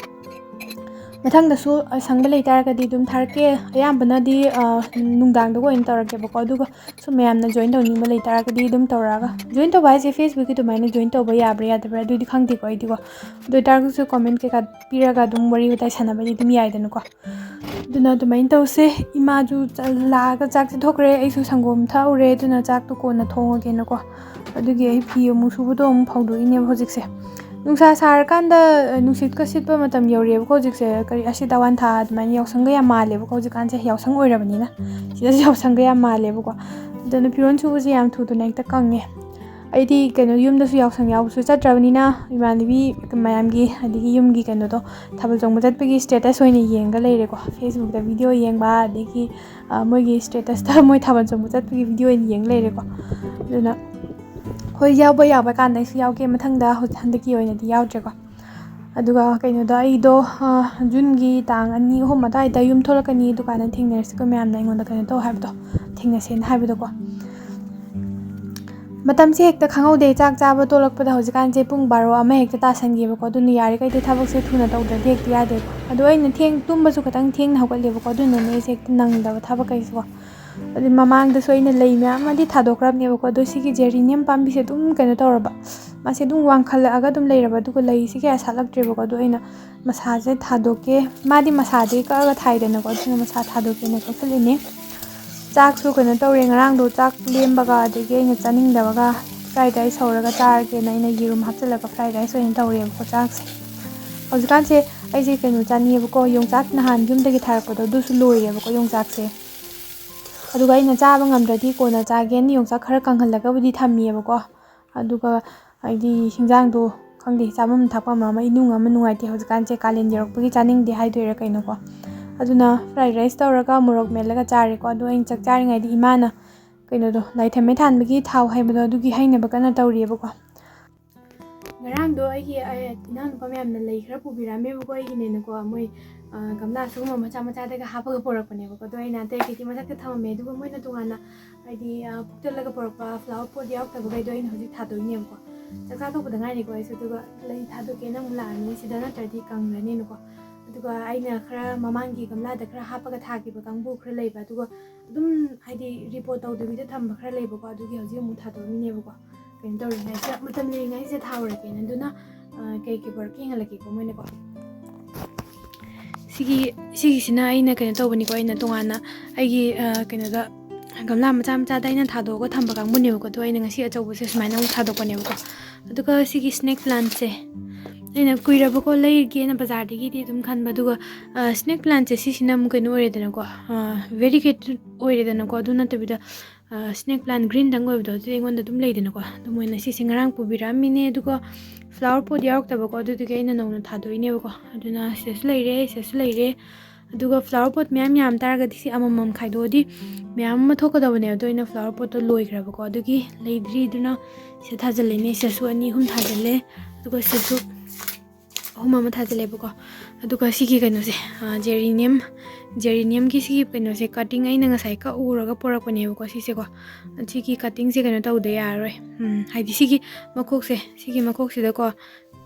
ꯃꯊꯪꯗꯁꯨ, ꯑ, ꯁꯪꯕ ꯂꯩꯇꯥꯔꯒꯗꯤ ꯑꯗꯨꯝ ꯊꯥꯔꯛꯀꯦ꯫ ꯑꯌꯥꯝꯕꯅꯗꯤ, ꯑ, ꯅꯨꯡꯗꯥꯡꯗꯒ ꯑꯣꯏꯅ ꯇꯧꯔꯛꯀꯦꯕꯀꯣ꯫ ꯑꯗꯨꯒ ꯁꯨꯝ ꯃꯌꯥꯝꯅ join ꯇꯧꯅꯤꯡꯕ ꯂꯩꯇꯥꯔꯒꯗꯤ ꯑꯗꯨꯝ ꯇꯧꯔꯛꯑꯒ, join ꯇꯧꯕ ꯍꯥꯏꯁꯦ Facebookꯀꯤ ꯑꯗꯨꯃꯥꯏꯅ join ꯇꯧꯕ ꯌꯥꯕ꯭ꯔꯥ ꯌꯥꯗꯕ꯭ꯔꯥ ꯑꯗꯨꯗꯤ ꯈꯪꯗꯦꯀꯣ ꯑꯩꯗꯤꯀꯣ꯫ ꯑꯗꯨ ꯑꯣꯏꯇꯥꯔꯒꯁꯨ comment ꯀꯩꯀꯥ ꯄꯤꯔꯒ ꯑꯗꯨꯝ ꯋꯥꯔꯤ ꯋꯥꯇꯥꯏ ꯁꯥꯟꯅꯕꯗꯤ ꯑꯗꯨꯝ ꯌꯥꯏꯗꯅꯀꯣ꯫ ꯑꯗꯨꯅ ꯑꯗꯨꯃꯥꯏꯅ ꯇꯧꯁꯦ꯫ ꯏꯃꯥꯁꯨ ꯆ-, ꯂꯥꯛꯑꯒ ꯆꯥꯛ ꯆꯥꯊꯣꯛꯈ꯭ꯔꯦ꯫ ꯑꯩꯁꯨ ꯁꯪꯒꯣꯝ ꯊꯛꯎꯔꯦ꯫ ꯑꯗꯨꯅ ꯆꯥꯛꯇꯣ ꯀꯣꯟꯅ ꯊꯣꯡꯉꯒꯦꯅꯀꯣ꯫ ꯑꯗꯨꯒꯤ ꯑꯩ ꯐꯤ ꯑꯃꯨꯛ ꯁꯨꯕꯗꯣ ꯑꯃꯨꯛ ꯐꯧꯗꯣꯛꯏꯅꯦꯕ ꯍꯧꯖꯤꯛꯁꯦ꯫ ꯅꯨꯡꯁꯥ ꯁꯥꯔꯀꯥꯟꯗ, ꯑ, ꯅꯨꯡꯁꯤꯠꯀ ꯁꯤꯠꯄ ꯃꯇꯝ ꯌꯧꯔꯛꯑꯦꯕꯀꯣ ꯍꯧꯖꯤꯛꯁꯦ꯫ ꯀꯔꯤ, ꯑꯁꯤꯗ ꯋꯥꯟꯊꯥ ꯑꯗꯨꯃꯥꯏꯅ ꯌꯥꯎꯁꯪꯒ ꯌꯥꯝ ꯃꯥꯜꯂꯦꯕꯀꯣ ꯍꯧꯖꯤꯛꯀꯥꯟꯁꯦ꯫ ꯌꯥꯎꯁꯪ ꯑꯣꯏꯔꯕꯅꯤꯅ ꯁꯤꯗꯁꯨ ꯌꯥꯎꯁꯪꯒ ꯌꯥꯝ ꯃꯥꯜꯂꯦꯕꯀꯣ꯫ ꯑꯗꯨꯅ ꯐꯤꯔꯣꯜ ꯁꯨꯕꯁꯦ ꯌꯥꯝ ꯊꯨ ꯊꯨꯅ ꯍꯦꯛꯇ ꯀꯪꯉꯦ꯫ ꯑꯩꯗꯤ ꯀꯩꯅꯣ, ꯌꯨꯝꯗꯁꯨ ꯌꯥꯎꯁꯪ ꯌꯥꯎꯕꯁꯨ ꯆꯠꯇ꯭ꯔꯕꯅꯤꯅ ꯏꯃꯥꯟꯅꯕꯤ ꯃꯌꯥꯝꯒꯤ, ꯑꯗꯒꯤ ꯌꯨꯝꯒꯤ ꯀꯩꯅꯣꯗꯣ, ꯊꯥꯕꯜ ꯆꯣꯡꯕ ꯆꯠꯄꯒꯤ status ꯑꯣꯏꯅ ꯌꯦꯡꯉꯒ ꯂꯩꯔꯦꯀꯣ꯫ Facebookꯇ video ꯌꯦꯡꯕ, ꯑꯗꯒꯤ, ꯑ, ꯃꯣꯏꯒꯤ statusꯇ ꯃꯣꯏ ꯊꯥꯕꯜ ꯆꯣꯡꯕ ꯆꯠꯄꯒꯤ video ꯑꯣꯏꯅ ꯌꯦꯡ ꯂꯩꯔꯦꯀꯣ꯫ ꯑꯗꯨꯅ ꯍꯣꯏ, ꯌꯥꯎꯕ ꯌꯥꯕ ꯀꯥꯟꯗ ꯑꯩꯁꯨ ꯌꯥꯎꯒꯦ꯫ ꯃꯊꯪꯗ ꯍꯧ-, ꯍꯟꯗꯛꯀꯤ ꯑꯣꯏꯅꯗꯤ ꯌꯥꯎꯗ꯭ꯔꯦꯀꯣ꯫ ꯑꯗꯨꯒ ꯀꯩꯅꯣꯗ ꯑꯩꯗꯣ, ꯑ, Juneꯒꯤ ꯇꯥꯡ ꯑꯅꯤ, ꯑꯍꯨꯝ ꯑꯗꯨꯋꯥꯏꯗ ꯌꯨꯝ ꯊꯣꯛꯂꯛꯀꯅꯤ, ꯑꯗꯨꯀꯥꯟꯗ ꯊꯦꯡꯅꯔꯁꯤꯀꯣ ꯃꯌꯥꯝꯅ ꯑꯩꯉꯣꯟꯗ ꯀꯩꯅꯣ ꯇꯧ ꯍꯥꯏꯕꯗꯣ, ꯊꯦꯡꯅꯁꯦꯅ ꯍꯥꯏꯕꯗꯣꯀꯣ꯫ ꯃꯇꯝꯁꯦ ꯍꯦꯛꯇ ꯈꯪꯍꯧꯗꯦ꯫ ꯆꯥꯛ ꯆꯥꯕ ꯇꯣꯂꯛꯄꯗ ꯍꯧꯖꯤꯛꯀꯥꯟꯁꯦ ꯄꯨꯡ ꯕꯥꯔꯣ ꯑꯃ ꯍꯦꯛꯇ ꯇꯥꯁꯟꯈꯤꯕꯀꯣ꯫ ꯑꯗꯨꯅ ꯌꯥꯔꯤꯈꯩꯗꯤ ꯊꯕꯛꯁꯦ ꯊꯨꯅ ꯇꯧꯗ꯭ꯔꯗꯤ ꯍꯦꯛꯇ ꯌꯥꯗꯦꯕ꯫ ꯑꯗꯣ ꯑꯩꯅ ꯊꯦꯡ-, ꯇꯨꯝꯕꯁꯨ ꯈꯤꯇꯪ ꯊꯦꯡꯅ ꯍꯧꯒꯠꯂꯦꯕꯀꯣ꯫ ꯑꯗꯨꯅꯅꯦ ꯑꯩꯁꯦ ꯍꯦꯛꯇ ꯅꯪꯗꯕ ꯊꯕꯛꯈꯩꯁꯦꯀꯣ꯫ ꯑꯗꯨ ꯃꯃꯥꯡꯗꯁꯨ ꯑꯩꯅ ꯂꯩ ꯃꯌꯥꯝ ꯑꯃꯗꯤ ꯊꯥꯗꯣꯛꯈ꯭ꯔꯕꯅꯦꯕꯀꯣ꯫ ꯑꯗꯣ ꯁꯤꯒꯤ geranium ꯄꯥꯝꯕꯤꯁꯦ ꯑꯗꯨꯝ ꯀꯩꯅꯣ ꯇꯧꯔꯕ, ꯃꯥꯁꯦ ꯑꯗꯨꯝ ꯋꯥꯡꯈꯠꯂꯛꯑꯒ ꯑꯗꯨꯝ ꯂꯩꯔꯕ, ꯑꯗꯨꯒ ꯂꯩꯁꯦ ꯀꯌꯥ ꯁꯥꯠꯂꯛꯇ꯭ꯔꯦꯕꯀꯣ꯫ ꯑꯗꯣ ꯑꯩꯅ ꯃꯁꯥꯁꯦ ꯊꯥꯗꯣꯛꯀꯦ, ꯃꯥꯗꯤ ꯃꯁꯥꯗꯤ ꯀꯛꯑꯒ ꯊꯥꯏꯗꯅꯀꯣ, ꯑꯗꯨꯅ ꯃꯁꯥ ꯊꯥꯗꯣꯛꯀꯦꯅ ꯀꯛꯊꯠꯂꯤꯅꯦ꯫ ꯆꯥꯛꯁꯨ ꯀꯩꯅꯣ ꯇꯧꯔꯦ, ꯉꯔꯥꯡꯗꯣ ꯆꯥꯛ ꯂꯦꯝꯕꯒ ꯑꯗꯒꯤ ꯑꯩꯅ ꯆꯥꯅꯤꯡꯗꯕꯒ fried rice ꯍꯧꯔꯒ ꯆꯥꯔꯒꯦꯅ ꯑꯩꯅ ꯌꯦꯔꯨꯝ ꯍꯥꯞꯆꯤꯜꯂꯒ fried rice ꯑꯣꯏꯅ ꯇꯧꯔꯦꯕꯀꯣ ꯆꯥꯛꯁꯦ꯫ ꯍꯧꯖꯤꯛꯀꯥꯟꯁꯦ ꯑꯩꯁꯦ ꯀꯩꯅꯣ ꯆꯥꯅꯤꯡꯉꯦꯕꯀꯣ, ꯌꯣꯡꯆꯥꯛ ꯅꯍꯥꯟ ꯌꯨꯝꯗꯒꯤ ꯊꯥꯔꯛꯄꯗꯣ ꯑꯗꯨꯁꯨ ꯂꯣꯏꯔꯦꯕꯀꯣ ꯌꯣꯡꯆꯥꯛꯁꯦ꯫ ꯑꯗꯨꯒ ꯑꯩꯅ ꯆꯥꯕ ꯉꯝꯗ꯭ꯔꯗꯤ ꯀꯣꯟꯅ ꯆꯥꯒꯦꯅ ꯌꯣꯡꯆꯥꯛ ꯈꯔ ꯀꯪꯍꯜꯂꯒꯕꯨꯗꯤ ꯊꯝꯃꯤꯑꯕꯀꯣ꯫ ꯑꯗꯨꯒ ꯍꯥꯏꯗꯤ ꯍꯤꯟꯖꯥꯡꯗꯣ ꯈꯪꯗꯦ, ꯆꯥꯐꯝ ꯊꯛꯐꯝ ꯑꯃ ꯏꯅꯨꯡ ꯑꯃ ꯅꯨꯡꯉꯥꯏꯇꯦ ꯍꯧꯖꯤꯛꯀꯥꯟꯁꯦ, ꯀꯥꯂꯦꯟ ꯌꯧꯔꯛꯄꯒꯤ ꯆꯥꯅꯤꯡꯗꯦ ꯍꯥꯏꯗꯣꯏꯔꯥ ꯀꯩꯅꯣꯀꯣ꯫ ꯑꯗꯨꯅ fried rice ꯇꯧꯔꯒ ꯃꯣꯔꯣꯛ ꯃꯦꯠꯂꯒ ꯆꯥꯔꯦꯀꯣ꯫ ꯑꯗꯣ ꯑꯩꯅ ꯆꯥꯛ ꯆꯥꯔꯤꯉꯩꯗ ꯏꯃꯥꯅ ꯀꯩꯅꯣꯗꯣ, ꯂꯥꯏ ꯊꯝꯃꯩ ꯊꯥꯟꯕꯒꯤ ꯊꯥꯎ ꯍꯩꯕꯗꯣ, ꯑꯗꯨꯒꯤ ꯍꯩꯅꯕ ꯀꯟꯅ ꯇꯧꯔꯤꯑꯕꯀꯣ꯫ ꯉꯔꯥꯡꯗꯣ ꯑꯩꯒꯤ, ꯑ, ꯏꯅꯥꯎꯅꯨꯄꯥ ꯃꯌꯥꯝꯅ ꯂꯩ ꯈꯔ ꯄꯨꯕꯤꯔꯛꯑꯝꯃꯦꯕꯀꯣ ꯑꯩꯒꯤꯅꯦꯅꯀꯣ꯫ ꯃꯣꯏ, ꯑ, ꯒꯝꯂꯥ ꯁꯤꯒꯨꯝꯕ ꯃꯆꯥ ꯃꯆꯥꯗꯒ ꯍꯥꯞꯄꯒ ꯄꯨꯔꯛꯄꯅꯦꯕꯀꯣ꯫ ꯑꯗꯣ ꯑꯩꯅ ꯑꯇꯩ ꯑꯇꯩꯗꯤ ꯃꯊꯛꯇ ꯊꯝꯃꯝꯃꯦ, ꯑꯗꯨꯒ ꯃꯣꯏꯅ ꯇꯣꯉꯥꯟꯅ ꯍꯥꯏꯗꯤ, ꯑ, ꯐꯨꯛꯇꯠꯂꯒ ꯄꯨꯔꯛꯄ flower pot ꯌꯥꯎꯔꯛꯇꯕꯈꯩꯗꯣ ꯑꯩꯅ ꯍꯧꯖꯤꯛ ꯊꯥꯗꯣꯛꯏꯅꯦꯕꯀꯣ꯫ ꯆꯥꯛ ꯆꯥ ꯇꯣꯛꯄꯗ ꯉꯥꯏꯔꯤꯀꯣ ꯑꯩꯁꯨ, ꯑꯗꯨꯒ ꯂꯩ ꯊꯥꯗꯣꯛꯀꯦꯅ ꯑꯃꯨꯛ ꯂꯥꯛꯑꯅꯤ꯫ ꯁꯤꯗ ꯅꯠꯇ꯭ꯔꯗꯤ ꯀꯪꯉꯅꯤꯅꯀꯣ꯫ ꯑꯗꯨꯒ ꯑꯩꯅ ꯈꯔ ꯃꯃꯥꯡꯒꯤ ꯒꯝꯂꯥꯗ ꯈꯔ ꯍꯥꯞꯄꯒ ꯊꯥꯈꯤꯕ ꯀꯥꯡꯕꯨ ꯈꯔ ꯂꯩꯕ, ꯑꯗꯨꯒ ꯑꯗꯨꯝ ꯍꯥꯏꯗꯤ repot ꯇꯧꯗꯕꯤꯗ ꯊꯝꯕ ꯈꯔ ꯂꯩꯕꯀꯣ꯫ ꯑꯗꯨꯒꯤ ꯍꯧꯖꯤꯛ ꯑꯃꯨꯛ ꯊꯥꯗꯣꯛꯑꯝꯃꯤꯅꯦꯕꯀꯣ꯫ ꯀꯩꯅꯣ ꯇꯧꯔꯤꯉꯩꯁꯤꯗ, ꯃꯇꯝ ꯂꯩꯔꯤꯉꯩꯁꯤꯗ ꯊꯥꯍꯧꯔꯒꯦꯅ꯫ ꯑꯗꯨꯅ, ꯑ, ꯀꯩ ꯀꯩ ꯄꯨꯔꯛꯀꯦ ꯌꯦꯡꯍꯜꯂꯛꯀꯦꯀꯣ ꯃꯣꯏꯅꯀꯣ꯫ ꯁꯤꯒꯤ, ꯁꯤꯒꯤꯁꯤꯅ ꯑꯩꯅ ꯀꯩꯅꯣ ꯇꯧꯕꯅꯤꯀꯣ, ꯑꯩꯅ ꯇꯣꯉꯥꯟꯅ ꯑꯩꯒꯤ, ꯑ, ꯀꯩꯅꯣꯗ ꯒꯝꯂꯥ ꯃꯆꯥ ꯃꯆꯥꯗ ꯑꯩꯅ ꯊꯥꯗꯣꯛꯑꯒ ꯊꯝꯕ ꯀꯥꯡꯕꯨꯅꯦꯕꯀꯣ꯫ ꯑꯗꯣ ꯑꯩꯅ ꯉꯁꯤ ꯑꯆꯧꯕꯁꯦ ꯁꯨꯃꯥꯏꯅ ꯑꯃꯨꯛ ꯊꯥꯗꯣꯛꯄꯅꯦꯕꯀꯣ꯫ ꯑꯗꯨꯒ ꯁꯤꯒꯤ snake plantꯁꯦ ꯑꯩꯅ ꯀꯨꯏꯔꯕꯀꯣ ꯂꯩꯒꯦꯅ ꯕꯖꯥꯔꯗꯒꯤꯗꯤ ꯑꯗꯨꯝ ꯈꯟꯕ, ꯑꯗꯨꯒ, ꯑ, snake plantꯁꯦ ꯁꯤꯁꯤꯅ ꯑꯃꯨꯛ ꯀꯩꯅꯣ ꯑꯣꯏꯔꯦꯗꯅꯀꯣ, ꯑ, variegated ꯑꯣꯏꯔꯦꯗꯅꯀꯣ꯫ ꯑꯗꯨ ꯅꯠꯇꯕꯤꯗ, ꯑ, snake plant greenꯗꯪ ꯑꯣꯏꯕꯗꯣ ꯑꯗꯨꯗꯤ ꯑꯩꯉꯣꯟꯗ ꯑꯗꯨꯝ ꯂꯩꯗꯅꯀꯣ꯫ ꯑꯗꯨ ꯃꯣꯏꯅ ꯁꯤꯁꯦ ꯉꯔꯥꯡ ꯄꯨꯕꯤꯔꯛꯑꯝꯃꯤꯅꯦ, ꯑꯗꯨꯒ flower pot ꯌꯥꯎꯔꯛꯇꯕꯀꯣ, ꯑꯗꯨꯗꯨꯒꯤ ꯑꯩꯅ ꯅꯧꯅ ꯊꯥꯗꯣꯛꯏꯅꯦꯕꯀꯣ꯫ ꯑꯗꯨꯅ ꯁꯤꯗꯁꯨ ꯂꯩꯔꯦ, ꯁꯤꯗꯁꯨ ꯂꯩꯔꯦ꯫ ꯑꯗꯨꯒ flower pot ꯃꯌꯥꯝ ꯌꯥꯝ ꯇꯥꯔꯒꯗꯤ ꯁꯤ ꯑꯃꯃꯝ ꯈꯥꯏꯗꯣꯛꯑꯗꯤ ꯃꯌꯥꯝ ꯑꯃ ꯊꯣꯛꯀꯗꯕꯅꯦ꯫ ꯑꯗꯣ ꯑꯩꯅ flower potꯇꯣ ꯂꯣꯏꯈ꯭ꯔꯕꯀꯣ, ꯑꯗꯨꯒꯤ ꯂꯩꯗ꯭ꯔꯤ꯫ ꯑꯗꯨꯅ ꯁꯤꯗ ꯊꯥꯖꯤꯜꯂꯤꯅꯦ, ꯁꯤꯗꯁꯨ ꯑꯅꯤ ꯑꯍꯨꯝ ꯊꯥꯖꯤꯜꯂꯦ, ꯑꯗꯨꯒ ꯁꯤꯗꯁꯨ ꯑꯍꯨꯝ ꯑꯃ ꯊꯥꯖꯤꯜꯂꯦꯕꯀꯣ꯫ ꯑꯗꯨꯒ ꯁꯤꯒꯤ ꯀꯩꯅꯣꯁꯦ, ꯑ, geranium, geraniumꯒꯤ ꯁꯤꯒꯤ ꯀꯩꯅꯣꯁꯦ cutting ꯑꯩꯅ ꯉꯁꯥꯏ ꯀꯛꯎꯔꯒ ꯄꯨꯔꯛꯄꯅꯦꯕꯀꯣ ꯁꯤꯁꯦꯀꯣ꯫ ꯁꯤꯒꯤ cuttingꯁꯦ ꯀꯩꯅꯣ ꯇꯧꯗ ꯌꯥꯔꯔꯣꯏ꯫ ꯎꯝ, ꯍꯥꯏꯗꯤ ꯁꯤꯒꯤ ꯃꯈꯣꯛꯁꯦ, ꯁꯤꯒꯤ ꯃꯈꯣꯛꯁꯤꯗꯀꯣ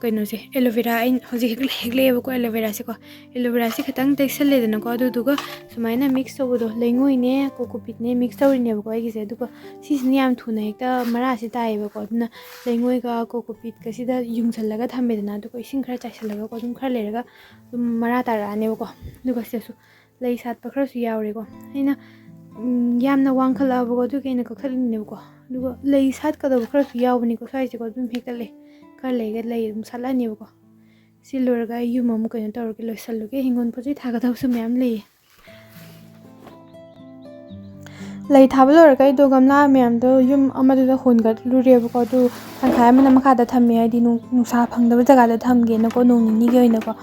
ꯀꯩꯅꯣꯁꯦ, aloe vera ꯑꯩꯅ ꯍꯧꯖꯤꯛ ꯍꯦꯛꯂ-, ꯍꯦꯛꯂꯛꯑꯦꯕꯀꯣ aloe veraꯁꯦꯀꯣ꯫ Aloe veraꯁꯦ ꯈꯤꯇꯪ ꯇꯩꯁꯜꯂꯦꯗꯅꯀꯣ, ꯑꯗꯨꯗꯨꯒ ꯁꯨꯃꯥꯏꯅ mix ꯇꯧꯕꯗꯣ, ꯂꯩꯉꯣꯏꯅꯦ cocopeatꯅꯦ mix ꯇꯧꯔꯤꯅꯦꯕꯀꯣ ꯑꯩꯒꯤꯁꯦ꯫ ꯑꯗꯨꯒ ꯁꯤꯁꯤꯅ ꯌꯥꯝ ꯊꯨꯅ ꯍꯦꯛꯇ ꯃꯔꯥꯁꯦ ꯇꯥꯏꯌꯦꯕꯀꯣ, ꯑꯗꯨꯅ ꯂꯩꯉꯣꯏꯒ cocopeatꯀꯁꯤꯗ ꯌꯨꯡꯁꯜꯂꯒ ꯊꯝꯃꯦꯗꯅ, ꯑꯗꯨꯒ ꯏꯁꯤꯡ ꯈꯔ ꯆꯥꯏꯁꯜꯂꯒꯀꯣ, ꯑꯗꯨꯝ ꯈꯔ ꯂꯩꯔꯒ ꯑꯗꯨꯝ ꯃꯔꯥ ꯇꯥꯔꯛꯑꯅꯦꯕꯀꯣ꯫ ꯑꯗꯨꯒ ꯁꯤꯗꯁꯨ ꯂꯩ ꯁꯥꯠꯄ ꯈꯔꯁꯨ ꯌꯥꯎꯔꯦꯀꯣ꯫ ꯑꯩꯅ, ꯎꯝ, ꯌꯥꯝꯅ ꯋꯥꯡꯈꯠꯂꯛꯑꯕꯀꯣ, ꯑꯗꯨꯒꯤ ꯑꯩꯅ ꯀꯛꯊꯠꯂꯤꯅꯦꯕꯀꯣ꯫ ꯑꯗꯨꯒ ꯂꯩ ꯁꯥꯠꯀꯗꯕ ꯈꯔꯁꯨ ꯌꯥꯎꯕꯅꯤꯀꯣ ꯁ꯭ꯋꯥꯏꯁꯦꯀꯣ, ꯑꯗꯨꯝ ꯍꯦꯛꯇ ꯂꯩ ꯈꯔ ꯂꯩꯒ ꯂꯩ ꯑꯗꯨꯝ ꯁꯥꯠꯂꯛꯑꯅꯦꯕꯀꯣ꯫ ꯁꯤ ꯂꯣꯏꯔꯒ ꯑꯩ ꯌꯨꯝ ꯑꯃꯨꯛ ꯀꯩꯅꯣ ꯇꯧꯔꯒꯦ, ꯂꯣꯏꯁꯜꯂꯨꯒꯦ꯫ ꯍꯤꯡꯒꯣꯜ ꯄꯣꯠ ꯆꯩ ꯊꯥꯒꯗꯕꯁꯨ ꯃꯌꯥꯝ ꯂꯩꯌꯦ꯫ ꯂꯩ ꯊꯥꯕ ꯂꯣꯏꯔꯒ ꯑꯩꯗꯣ ꯒꯝꯂꯥ ꯃꯌꯥꯝꯗꯣ ꯌꯨꯝ ꯑꯃꯗꯨꯗ ꯍꯣꯟꯒꯠꯂꯨꯔꯦꯕꯀꯣ꯫ ꯑꯗꯨ ꯇꯪꯈꯥꯏ ꯑꯃꯅ ꯃꯈꯥꯗ ꯊꯝꯃꯦ, ꯍꯥꯏꯗꯤ ꯅꯨꯡ-, ꯅꯨꯡꯁꯥ ꯐꯪꯗꯕ ꯖꯒꯥꯗ ꯊꯝꯒꯦꯅꯀꯣ, ꯅꯣꯡ ꯅꯤꯅꯤꯒꯤ ꯑꯣꯏꯅꯀꯣ꯫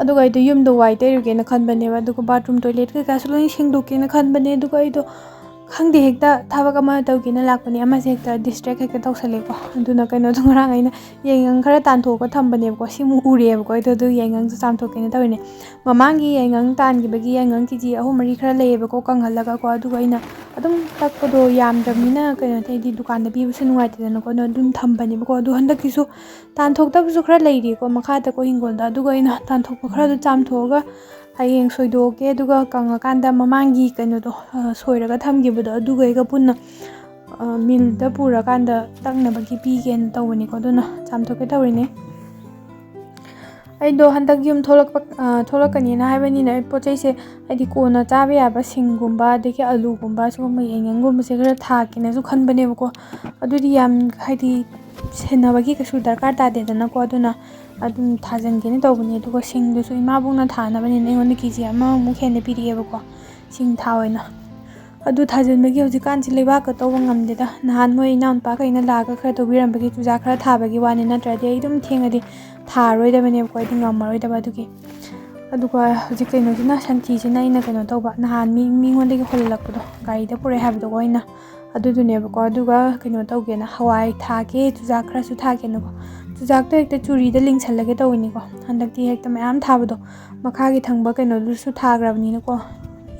ꯑꯗꯨꯒ ꯑꯩꯗꯣ ꯌꯨꯝꯗꯣ ꯋꯥꯏ ꯇꯩꯔꯨꯒꯦꯅ ꯈꯟꯕꯅꯦꯕ, ꯑꯗꯨꯒ bathroom toilet ꯀꯩꯀꯥꯁꯨ ꯂꯣꯏ ꯁꯦꯡꯗꯣꯛꯀꯦꯅ ꯈꯟꯕꯅꯦ꯫ ꯑꯗꯨꯒ ꯑꯩꯗꯣ ꯈꯪꯗꯦ, ꯍꯦꯛꯇ ꯊꯕꯛ ꯑꯃ ꯇꯧꯒꯦꯅ ꯂꯥꯛꯄꯅꯦ, ꯑꯃꯁꯦ ꯍꯦꯛꯇ distract ꯍꯦꯛꯇ ꯇꯧꯁꯜꯂꯦꯀꯣ꯫ ꯑꯗꯨꯅ ꯀꯩꯅꯣꯗꯣ ꯉꯔꯥꯡ ꯑꯩꯅ ꯌꯥꯏꯉꯪ ꯈꯔ ꯇꯥꯟꯊꯣꯛꯑꯒ ꯊꯝꯕꯅꯦꯕꯀꯣ, ꯁꯤꯃꯨꯛ ꯎꯔꯦꯕꯀꯣ꯫ ꯑꯩꯗꯣ ꯑꯗꯨ ꯌꯥꯏꯉꯪꯁꯨ ꯆꯥꯝꯊꯣꯛꯀꯦꯅ ꯇꯧꯔꯤꯅꯦ꯫ ꯃꯃꯥꯡꯒꯤ ꯌꯥꯏꯉꯪ ꯇꯥꯟꯈꯤꯕꯒꯤ ꯌꯥꯏꯉꯪ ꯀꯦ ꯖꯤ ꯑꯍꯨꯝ ꯃꯔꯤ ꯈꯔ ꯂꯩꯌꯦꯕꯀꯣ, ꯀꯪꯍꯜꯂꯒꯀꯣ꯫ ꯑꯗꯨꯒ ꯑꯩꯅ ꯑꯗꯨꯝ ꯇꯛꯄꯗꯣ ꯌꯥꯝꯗ꯭ꯔꯕꯅꯤꯅ, ꯀꯩꯅꯣ ꯇꯧꯗꯤ, ꯗꯨꯀꯥꯟꯗ ꯄꯤꯕꯁꯨ ꯅꯨꯡꯉꯥꯏꯇꯦꯗꯅꯀꯣ, ꯑꯗꯨꯅ ꯑꯗꯨꯝ ꯊꯝꯕꯅꯦꯕꯀꯣ꯫ ꯑꯗꯨ ꯍꯟꯗꯛꯀꯤꯁꯨ ꯇꯥꯟꯊꯣꯛꯇꯕꯁꯨ ꯈꯔ ꯂꯩꯔꯤꯀꯣ ꯃꯈꯥꯗꯀꯣ ꯍꯤꯡꯒꯣꯜꯗ꯫ ꯑꯗꯨꯒ ꯑꯩꯅ ꯇꯥꯟꯊꯣꯛꯄ ꯈꯔꯗꯣ ꯆꯥꯝꯊꯣꯛꯑꯒ ꯍꯌꯦꯡ ꯁꯣꯏꯗꯣꯛꯑꯒꯦ꯫ ꯑꯗꯨꯒ ꯀꯪꯉꯀꯥꯟꯗ ꯃꯃꯥꯡꯒꯤ ꯀꯩꯅꯣꯗꯣ, ꯑ, ꯁꯣꯏꯔꯒ ꯊꯝꯈꯤꯕꯗꯣ, ꯑꯗꯨꯒꯩꯒ ꯄꯨꯟꯅ, ꯑ, ꯃꯤꯜꯗ ꯄꯨꯔꯀꯥꯟꯗ ꯇꯛꯅꯕꯒꯤ ꯄꯤꯒꯦꯅ ꯇꯧꯕꯅꯤꯀꯣ꯫ ꯑꯗꯨꯅ ꯆꯥꯝꯊꯣꯛꯀꯦ ꯇꯧꯔꯤꯅꯦ꯫ ꯑꯩꯗꯣ ꯍꯟꯗꯛ ꯌꯨꯝ ꯊꯣꯛꯂꯛꯄ, ꯑ, ꯊꯣꯛꯂꯛꯀꯅꯤꯅ ꯍꯥꯏꯕꯅꯤꯅ, ꯑꯩ ꯄꯣꯠ ꯆꯩꯁꯦ ꯍꯥꯏꯗꯤ ꯀꯣꯟꯅ ꯆꯥꯕ ꯌꯥꯕ ꯁꯤꯡꯒꯨꯝꯕ, ꯑꯗꯒꯤ ꯑꯂꯨꯒꯨꯝꯕ, ꯁꯤꯒꯨꯝꯕ ꯌꯥꯏꯉꯪꯒꯨꯝꯕꯁꯦ ꯈꯔ ꯊꯥꯒꯦꯅꯁꯨ ꯈꯟꯕꯅꯦꯕꯀꯣ꯫ ꯑꯗꯨꯗꯤ ꯌꯥꯝ ꯍꯥꯏꯗꯤ ꯁꯦꯟꯅꯕꯒꯤ ꯀꯩꯁꯨ ꯗꯔꯀꯥꯔ ꯇꯥꯗꯦꯗꯅꯀꯣ꯫ ꯑꯗꯨꯅ ꯑꯗꯨꯝ ꯊꯥꯖꯤꯟꯒꯦꯅ ꯇꯧꯕꯅꯦ꯫ ꯑꯗꯨꯒ ꯁꯤꯡꯗꯨꯁꯨ ꯏꯃꯥꯕꯣꯛꯅ ꯊꯥꯅꯕꯅꯤꯅ ꯑꯩꯉꯣꯟꯗ ꯀꯦ ꯖꯤ ꯑꯃꯃꯨꯛ ꯍꯦꯟꯅ ꯄꯤꯔꯛꯑꯦꯕꯀꯣ, ꯁꯤꯡ ꯊꯥ ꯑꯣꯏꯅ꯫ ꯑꯗꯨ ꯊꯥꯖꯤꯟꯕꯒꯤ ꯍꯧꯖꯤꯛꯀꯥꯟꯁꯤ ꯂꯩꯕꯥꯛꯀ ꯇꯧꯕ ꯉꯝꯗꯦꯗ꯫ ꯅꯍꯥꯟ ꯃꯣꯏ ꯏꯅꯥꯎꯅꯨꯄꯥꯈꯩꯅ ꯂꯥꯛꯑꯒ ꯈꯔ ꯇꯧꯕꯤꯔꯝꯕꯒꯤ ꯆꯨꯖꯥꯛ ꯈꯔ ꯊꯥꯕꯒꯤ ꯋꯥꯅꯤ, ꯅꯠꯇ꯭ꯔꯗꯤ ꯑꯩ ꯑꯗꯨꯝ ꯊꯦꯡꯉꯗꯤ ꯊꯥꯔꯔꯣꯏꯗꯕꯅꯦꯕꯀꯣ, ꯑꯩꯗꯤ ꯉꯝꯃꯔꯣꯏꯗꯕ꯫ ꯑꯗꯨꯒꯤ, ꯑꯗꯨꯒ ꯍꯧꯖꯤꯛ ꯀꯩꯅꯣꯁꯤꯅ, ꯁꯟꯊꯤꯁꯤꯅ ꯑꯩꯅ ꯀꯩꯅꯣ ꯇꯧꯕ, ꯅꯍꯥꯟ ꯃꯤ, ꯃꯤꯉꯣꯟꯗꯒꯤ ꯍꯨꯜꯂꯛꯄꯗꯣ, ꯒꯥꯔꯤꯗ ꯄꯨꯔꯛꯑꯦ ꯍꯥꯏꯕꯗꯣ ꯑꯩꯅ, ꯑꯗꯨꯗꯨꯅꯦꯕꯀꯣ꯫ ꯑꯗꯨꯒ ꯀꯩꯅꯣ ꯇꯧꯒꯦꯅ, ꯍꯋꯥꯏ ꯊꯥꯒꯦ, ꯆꯨꯖꯥꯛ ꯈꯔꯁꯨ ꯊꯥꯒꯦꯅꯀꯣ꯫ ꯆꯨꯖꯥꯛꯇꯣ ꯍꯦꯛꯇ ꯆꯨꯔꯤꯗ ꯂꯤꯡꯁꯜꯂꯒꯦ ꯇꯧꯕꯅꯤꯀꯣ꯫ ꯍꯟꯗꯛꯇꯤ ꯍꯦꯛꯇ ꯃꯌꯥꯝ ꯊꯥꯕꯗꯣ, ꯃꯈꯥꯒꯤ ꯊꯪꯕ ꯀꯩꯅꯣꯗꯨꯁꯨ ꯊꯥꯈ꯭ꯔꯕꯅꯤꯅꯀꯣ,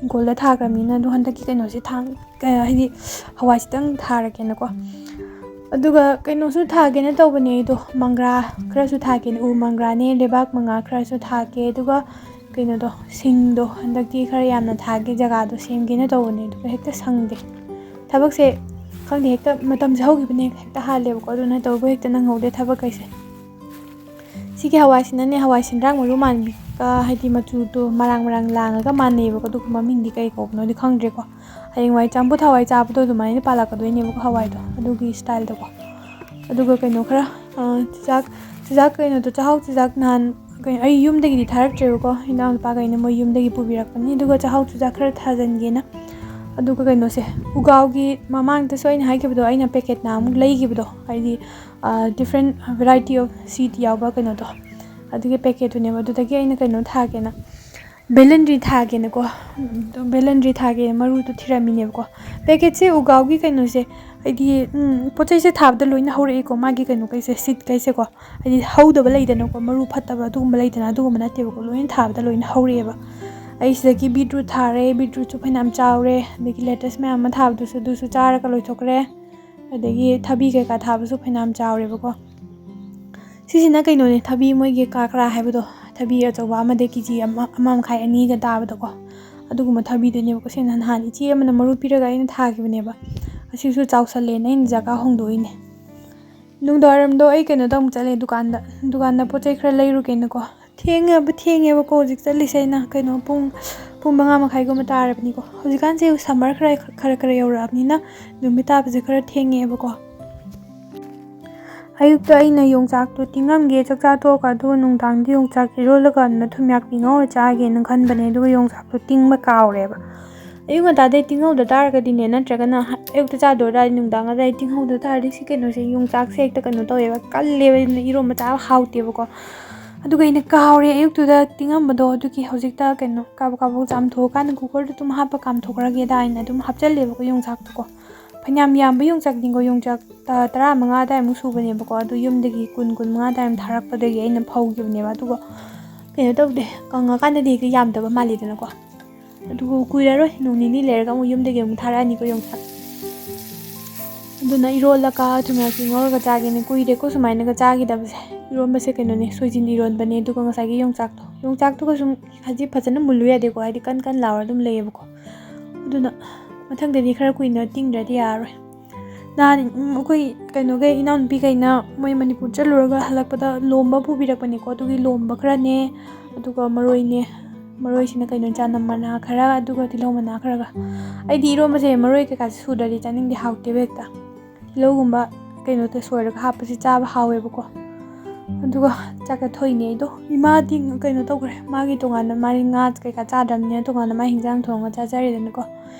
ꯏꯪꯈꯣꯜꯗ ꯊꯥꯈ꯭ꯔꯕꯅꯤꯅ꯫ ꯑꯗꯣ ꯍꯟꯗꯛꯀꯤ ꯀꯩꯅꯣꯁꯦ ꯊꯥꯡ-, ꯀ-, ꯍꯥꯏꯗꯤ ꯍꯋꯥꯏꯁꯤꯇꯪ ꯊꯥꯔꯒꯦꯅꯀꯣ꯫ ꯑꯗꯨꯒ ꯀꯩꯅꯣꯁꯨ ꯊꯥꯒꯦꯅ ꯇꯧꯕꯅꯦ ꯑꯩꯗꯣ, ꯃꯪꯒ꯭ꯔꯥ ꯈꯔꯁꯨ ꯊꯥꯒꯦꯅ, ꯎ ꯃꯪꯒ꯭ꯔꯥꯅꯦ, ꯂꯩꯕꯥꯛ ꯃꯪꯒ꯭ꯔꯥ ꯈꯔꯁꯨ ꯊꯥꯒꯦ꯫ ꯑꯗꯨꯒ ꯀꯩꯅꯣꯗꯣ, ꯁꯤꯡꯗꯣ ꯍꯟꯗꯛꯇꯤ ꯈꯔ ꯌꯥꯝꯅ ꯊꯥꯒꯦ, ꯖꯒꯥꯗꯣ ꯁꯦꯝꯒꯦꯅ ꯇꯧꯕꯅꯦ, ꯑꯗꯨꯒ ꯍꯦꯛꯇ ꯁꯪꯗꯦ꯫ ꯊꯕꯛꯁꯦ ꯈꯪꯗꯦ, ꯍꯦꯛꯇ ꯃꯇꯝꯁꯦ ꯍꯧꯈꯤꯕꯅꯦ ꯍꯦꯛꯇ ꯍꯥꯜꯂꯦꯕꯀꯣ, ꯑꯗꯨꯅ ꯇꯧꯕ ꯍꯦꯛꯇ ꯅꯪꯍꯧꯗꯦ ꯊꯕꯛ ꯀꯩꯁꯦ꯫ ꯁꯤꯒꯤ ꯍꯋꯥꯏꯁꯤꯅꯅꯦ, ꯍꯋꯥꯏ ꯁꯦꯟꯗ꯭ꯔꯥꯡ ꯃꯔꯨ ꯃꯥꯟꯕꯤꯒ, ꯍꯥꯏꯗꯤ ꯃꯆꯨꯗꯣ ꯃꯔꯥꯡ ꯃꯔꯥꯡ ꯂꯥꯡꯉꯒ ꯃꯥꯟꯅꯩꯌꯦꯕꯀꯣ, ꯑꯗꯨꯒ ꯃꯃꯤꯡꯗꯤ ꯀꯩ ꯀꯧꯕꯅꯣꯗꯤ ꯈꯪꯗ꯭ꯔꯦꯀꯣ꯫ ꯍꯌꯦꯡꯋꯥꯏ ꯆꯥꯝꯐꯨꯠ ꯍꯋꯥꯏ ꯆꯥꯕꯗꯣ ꯑꯗꯨꯃꯥꯏꯅ ꯄꯥꯜꯂꯛꯀꯗꯣꯏꯅꯦꯕꯀꯣ, ꯍꯋꯥꯏꯗꯣ ꯑꯗꯨꯒꯤ ꯁ꯭ꯇꯥꯏꯜꯗꯀꯣ꯫ ꯑꯗꯨꯒ ꯀꯩꯅꯣ ꯈꯔ, ꯑ, ꯆꯨꯖꯥꯛ, ꯆꯨꯖꯥꯛ ꯀꯩꯅꯣꯗꯣ, ꯆꯥꯛꯍꯥꯎ ꯆꯨꯖꯥꯛ ꯅꯍꯥꯟ ꯀꯩꯅꯣ, ꯑꯩ ꯌꯨꯝꯗꯒꯤꯗꯤ ꯊꯥꯔꯛꯇ꯭ꯔꯦꯕꯀꯣ, ꯏꯅꯥꯎꯅꯨꯄꯥꯈꯩꯅ ꯃꯣꯏ ꯌꯨꯝꯗꯒꯤ ꯄꯨꯕꯤꯔꯛꯄꯅꯤ꯫ ꯑꯗꯨꯒ ꯆꯥꯛꯍꯥꯎ ꯆꯨꯖꯥꯛ ꯈꯔ ꯊꯥꯖꯤꯟꯒꯦꯅ꯫ ꯑꯗꯨꯒ ꯀꯩꯅꯣꯁꯦ, ꯎꯒꯥꯎꯒꯤ ꯃꯃꯥꯡꯗꯁꯨ ꯑꯩꯅ ꯍꯥꯏꯈꯤꯕꯗꯣ, ꯑꯩꯅ ꯄꯦꯀꯦꯠ ꯅꯍꯥꯟꯃꯨꯛ ꯂꯩꯈꯤꯕꯗꯣ, ꯍꯥꯏꯗꯤ, different variety of seed ꯌꯥꯎꯕ ꯀꯩꯅꯣꯗꯣ, ꯑꯗꯨꯒꯤ ꯄꯦꯀꯦꯠꯇꯨꯅꯦꯕ꯫ ꯑꯗꯨꯗꯒꯤ ꯑꯩꯅ ꯀꯩꯅꯣ ꯊꯥꯒꯦꯅ, ꯕꯦꯂꯟꯗ꯭ꯔꯤ ꯊꯥꯒꯦꯅꯀꯣ, ꯑꯗꯣ ꯕꯦꯂꯟꯗ꯭ꯔꯤ ꯊꯥꯒꯦꯅ ꯃꯔꯨꯗꯣ ꯊꯤꯔꯝꯃꯤꯅꯦꯕꯀꯣ꯫ ꯄꯦꯀꯦꯠꯁꯦ ꯎꯒꯥꯎꯒꯤ ꯀꯩꯅꯣꯁꯦ, ꯍꯥꯏꯗꯤ, ꯎꯝ, ꯄꯣꯠ ꯆꯩꯁꯦ ꯊꯥꯕꯗ ꯂꯣꯏꯅ ꯍꯧꯔꯛꯏꯀꯣ, ꯃꯥꯒꯤ ꯀꯩꯅꯣꯈꯩꯁꯦ, ꯁꯤꯠꯈꯩꯁꯦꯀꯣ꯫ ꯍꯥꯏꯗꯤ ꯍꯧꯗꯕ ꯂꯩꯗꯅꯀꯣ, ꯃꯔꯨ ꯐꯠꯇꯕ ꯑꯗꯨꯒꯨꯝꯕ ꯂꯩꯗꯅ, ꯑꯗꯨꯒꯨꯝꯕ ꯅꯠꯇꯦꯕꯀꯣ, ꯂꯣꯏꯅ ꯊꯥꯕꯗ ꯂꯣꯏꯅ ꯍꯧꯔꯛꯑꯦꯕ꯫ ꯑꯩ ꯁꯤꯗꯒꯤ ꯕꯤꯠꯔꯨꯠ ꯊꯥꯔꯦ, ꯕꯤꯠꯔꯨꯠꯁꯨ ꯐꯅꯌꯥꯝ ꯆꯥꯎꯔꯦ, ꯑꯗꯒꯤ ꯂꯦꯇꯁ ꯃꯌꯥꯝ ꯑꯃ ꯊꯥꯕꯗꯨꯁꯨ, ꯑꯗꯨꯁꯨ ꯆꯥꯔꯒ ꯂꯣꯏꯊꯣꯛꯈ꯭ꯔꯦ꯫ ꯑꯗꯒꯤ ꯊꯕꯤ ꯀꯩꯀꯥ ꯊꯥꯕꯁꯨ ꯐꯅꯌꯥꯝ ꯆꯥꯎꯔꯦꯕꯀꯣ꯫ ꯁꯤꯁꯤꯅ ꯀꯩꯅꯣꯅꯦ, ꯊꯕꯤ ꯃꯣꯏꯒꯤ ꯀꯥꯀ꯭ꯔꯥ ꯍꯥꯏꯕꯗꯣ, ꯊꯕꯤ ꯑꯆꯧꯕ ꯑꯃꯗ ꯀꯦ ꯖꯤ ꯑꯃ, ꯑꯃ ꯃꯈꯥꯏ, ꯑꯅꯤꯒ ꯇꯥꯕꯗꯣꯀꯣ, ꯑꯗꯨꯒꯨꯝꯕ ꯊꯕꯤꯗꯨꯅꯦꯕꯀꯣ꯫ ꯁꯤꯅ ꯅꯍꯥꯟ ꯏꯆꯦ ꯑꯃꯅ ꯃꯔꯨ ꯄꯤꯔꯒ ꯑꯩꯅ ꯊꯥꯈꯤꯕꯅꯦꯕ꯫ ꯑꯁꯤꯁꯨ ꯆꯥꯎꯁꯜꯂꯦꯅ ꯑꯩꯅ ꯖꯒꯥ ꯍꯣꯡꯗꯣꯛꯏꯅꯦ꯫ ꯅꯨꯡꯗꯥꯡꯋꯥꯏꯔꯝꯗꯣ ꯑꯩ ꯀꯩꯅꯣꯗ ꯑꯃꯨꯛ ꯆꯠꯂꯦ, ꯗꯨꯀꯥꯟꯗ, ꯗꯨꯀꯥꯟꯗ ꯄꯣꯠ ꯆꯩ ꯈꯔ ꯂꯩꯔꯨꯒꯦꯅꯀꯣ꯫ ꯊꯦꯡꯉꯕ, ꯊꯦꯡꯉꯦꯕꯀꯣ ꯍꯧꯖꯤꯛ ꯆꯠꯂꯤꯁꯦ ꯑꯩꯅ, ꯀꯩꯅꯣ, ꯄꯨꯡ, ꯄꯨꯡ ꯃꯉꯥ ꯃꯈꯥꯏꯒꯨꯝꯕ ꯇꯥꯔꯕꯅꯤꯀꯣ꯫ ꯍꯧꯖꯤꯛꯀꯥꯟꯁꯦ ꯁꯝꯃꯔ ꯈꯔ, ꯈꯔ, ꯈꯔ ꯌꯧꯔꯛꯑꯕꯅꯤꯅ ꯅꯨꯃꯤꯠ ꯇꯥꯕꯁꯦ ꯈꯔ ꯊꯦꯡꯉꯦꯕꯀꯣ꯫ ꯑꯌꯨꯛꯇ ꯑꯩꯅ ꯌꯣꯡꯆꯥꯛꯇꯣ ꯇꯤꯡꯉꯝꯒꯦ ꯆꯥꯛꯆꯥ ꯇꯣꯛꯑꯒ, ꯑꯗꯨꯒ ꯅꯨꯡꯗꯥꯡꯗꯤ ꯌꯣꯡꯆꯥꯛ ꯏꯔꯣꯜꯂꯒ ꯑꯗꯨꯅ ꯊꯨꯝꯌꯥꯛꯄꯤ ꯉꯧꯔ ꯆꯥꯒꯦꯅ ꯈꯟꯕꯅꯦ, ꯑꯗꯨꯒ ꯌꯣꯡꯆꯥꯛꯇꯣ ꯇꯤꯡꯕ ꯀꯥꯎꯔꯦꯕ꯫ ꯑꯌꯨꯛ ꯉꯟꯇꯥꯗꯩ ꯇꯤꯡꯍꯧꯗ ꯇꯥꯔꯒꯗꯤꯅꯦ, ꯅꯠꯇ꯭ꯔꯒꯅ ꯍ-, ꯑꯌꯨꯛꯇ ꯆꯥꯗꯣꯏ ꯑꯣꯏꯔꯗꯤ ꯅꯨꯡꯗꯥꯡ ꯑꯗꯥꯏ ꯇꯤꯡꯍꯧꯗ ꯇꯥꯔꯗꯤ ꯁꯤ ꯀꯩꯅꯣꯁꯦ, ꯌꯣꯡꯆꯥꯛꯁꯦ ꯍꯦꯛꯇ ꯀꯩꯅꯣ ꯇꯧꯋꯦꯕ, ꯀꯜꯂꯦꯕ, ꯑꯗꯨꯅ ꯏꯔꯣꯝꯕ ꯆꯥꯕ ꯍꯥꯎꯇꯦꯕꯀꯣ꯫ ꯑꯗꯨꯒ ꯑꯩꯅ ꯀꯥꯎꯔꯦ, ꯑꯌꯨꯛꯇꯨꯗ ꯇꯤꯡꯉꯝꯕꯗꯣ, ꯑꯗꯨꯒꯤ ꯍꯧꯖꯤꯛꯇ ꯀꯩꯅꯣ ꯀꯥꯕꯛ ꯀꯥꯕꯛ ꯆꯥꯝꯊꯣꯛꯑꯀꯥꯟꯗ ꯀꯨꯀꯔꯗ ꯑꯗꯨꯝ ꯍꯥꯞꯄ ꯀꯥꯝꯊꯣꯛꯈ꯭ꯔꯒꯦꯗ ꯍꯥꯏꯅ ꯑꯗꯨꯝ ꯍꯥꯞꯆꯜꯂꯦꯕꯀꯣ ꯌꯣꯡꯆꯥꯛꯇꯨꯀꯣ꯫ ꯐꯅꯌꯥꯝ ꯌꯥꯝꯕ ꯌꯣꯡꯆꯥꯛꯅꯤꯀꯣ, ꯌꯣꯡꯆꯥꯛ, ꯑ, ꯇꯔꯥꯃꯉꯥ ꯑꯗꯥꯏꯃꯨꯛ ꯁꯨꯕꯅꯦꯕꯀꯣ꯫ ꯑꯗꯨ ꯌꯨꯝꯗꯒꯤ ꯀꯨꯟ, ꯀꯨꯟꯃꯉꯥ ꯑꯗꯥꯏꯃꯨꯛ ꯊꯥꯔꯛꯄꯗꯒꯤ ꯑꯩꯅ ꯐꯧꯈꯤꯕꯅꯦꯕ꯫ ꯑꯗꯨꯒ ꯀꯩꯅꯣ ꯇꯧꯗꯦ, ꯀꯪꯉꯀꯥꯟꯗꯗꯤ ꯍꯦꯛꯇ ꯌꯥꯝꯗꯕ ꯃꯥꯜꯂꯤꯗꯅꯀꯣ꯫ ꯑꯗꯨꯕꯨ ꯀꯨꯏꯔꯔꯣꯏ, ꯅꯣꯡ ꯅꯤꯅꯤ ꯂꯩꯔꯒ ꯑꯃꯨꯛ ꯌꯨꯝꯗꯒꯤ ꯑꯃꯨꯛ ꯊꯥꯔꯛꯑꯅꯤꯀꯣ ꯌꯣꯡꯆꯥꯛ꯫ ꯑꯗꯨꯅ ꯏꯔꯣꯜꯂꯒ ꯊꯨꯝꯌꯥꯛꯄꯤ ꯉꯧꯔꯒ ꯆꯥꯒꯦꯅꯦ꯫ ꯀꯨꯏꯔꯦꯀꯣ ꯁꯨꯃꯥꯏꯅꯒ ꯆꯥꯈꯤꯗꯕꯁꯦ꯫ ꯏꯔꯣꯟꯕꯁꯦ ꯀꯩꯅꯣꯅꯦ, ꯁꯣꯏꯖꯤꯟ ꯏꯔꯣꯟꯕꯅꯦ, ꯑꯗꯨꯒ ꯉꯁꯥꯏꯒꯤ ꯌꯣꯡꯆꯥꯛꯇꯣ, ꯌꯣꯡꯆꯥꯛꯇꯨꯒ ꯁꯨꯝ ꯍꯥꯏꯗꯤ ꯐꯖꯅ ꯃꯨꯜꯂꯨ ꯌꯥꯗꯦꯀꯣ, ꯍꯥꯏꯗꯤ ꯀꯟ ꯀꯟ ꯂꯥꯎꯔ ꯑꯗꯨꯝ ꯂꯩꯌꯦꯕꯀꯣ꯫ ꯑꯗꯨꯅ ꯃꯊꯪꯗꯗꯤ ꯈꯔ ꯀꯨꯏꯅ ꯇꯤꯡꯗ꯭ꯔꯗꯤ ꯌꯥꯔꯔꯣꯏ꯫ ꯅꯍꯥꯟ, ꯎꯝ, ꯑꯩꯈꯣꯏ ꯀꯩꯅꯣꯈꯩ, ꯏꯅꯥꯎꯅꯨꯄꯤꯈꯩꯅ ꯃꯣꯏ ꯃꯅꯤꯄꯨꯔ ꯆꯠꯂꯨꯔꯒ ꯍꯜꯂꯛꯄꯗ ꯂꯣꯝꯕ ꯄꯨꯕꯤꯔꯛꯄꯅꯦꯀꯣ꯫ ꯑꯗꯨꯒꯤ ꯂꯣꯝꯕ ꯈꯔꯅꯦ, ꯑꯗꯨꯒ ꯃꯔꯣꯏꯅꯦ, ꯃꯔꯣꯏꯁꯤꯅ ꯀꯩꯅꯣ, ꯆꯅꯝ ꯃꯅꯥ ꯈꯔ, ꯑꯗꯨꯒ ꯇꯤꯜꯍꯧ ꯃꯅꯥ ꯈꯔꯒ꯫ ꯑꯩꯗꯤ ꯏꯔꯣꯝꯕꯁꯦ ꯃꯔꯣꯏ ꯀꯩꯀꯥꯁꯦ ꯁꯨꯗ꯭ꯔꯗꯤ ꯆꯥꯅꯤꯡꯗꯦ, ꯍꯥꯎꯇꯦꯕ ꯍꯦꯛꯇ꯫ ꯇꯤꯜꯍꯧꯒꯨꯝꯕ ꯀꯩꯅꯣꯗ ꯁꯣꯏꯔꯒ ꯍꯥꯞꯄꯁꯦ ꯆꯥꯕ ꯍꯥꯎꯋꯦꯕꯀꯣ꯫ ꯑꯗꯨꯒ ꯆꯥꯛ ꯆꯥꯊꯣꯛꯏꯅꯦ ꯑꯩꯗꯣ꯫ ꯏꯃꯥꯗꯤ ꯀꯩꯅꯣ ꯇꯧꯈ꯭ꯔꯦ, ꯃꯥꯒꯤ ꯇꯣꯉꯥꯟꯅ, ꯃꯥꯗꯤ ꯉꯥ ꯀꯩꯀꯥ ꯆꯥꯗ꯭ꯔꯕꯅꯤꯅ ꯇꯣꯉꯥꯟꯅ ꯃꯥ ꯍꯤꯟꯖꯥꯡ ꯊꯣꯡꯉꯒ ꯆꯥꯖꯔꯦꯗꯅꯀꯣ꯫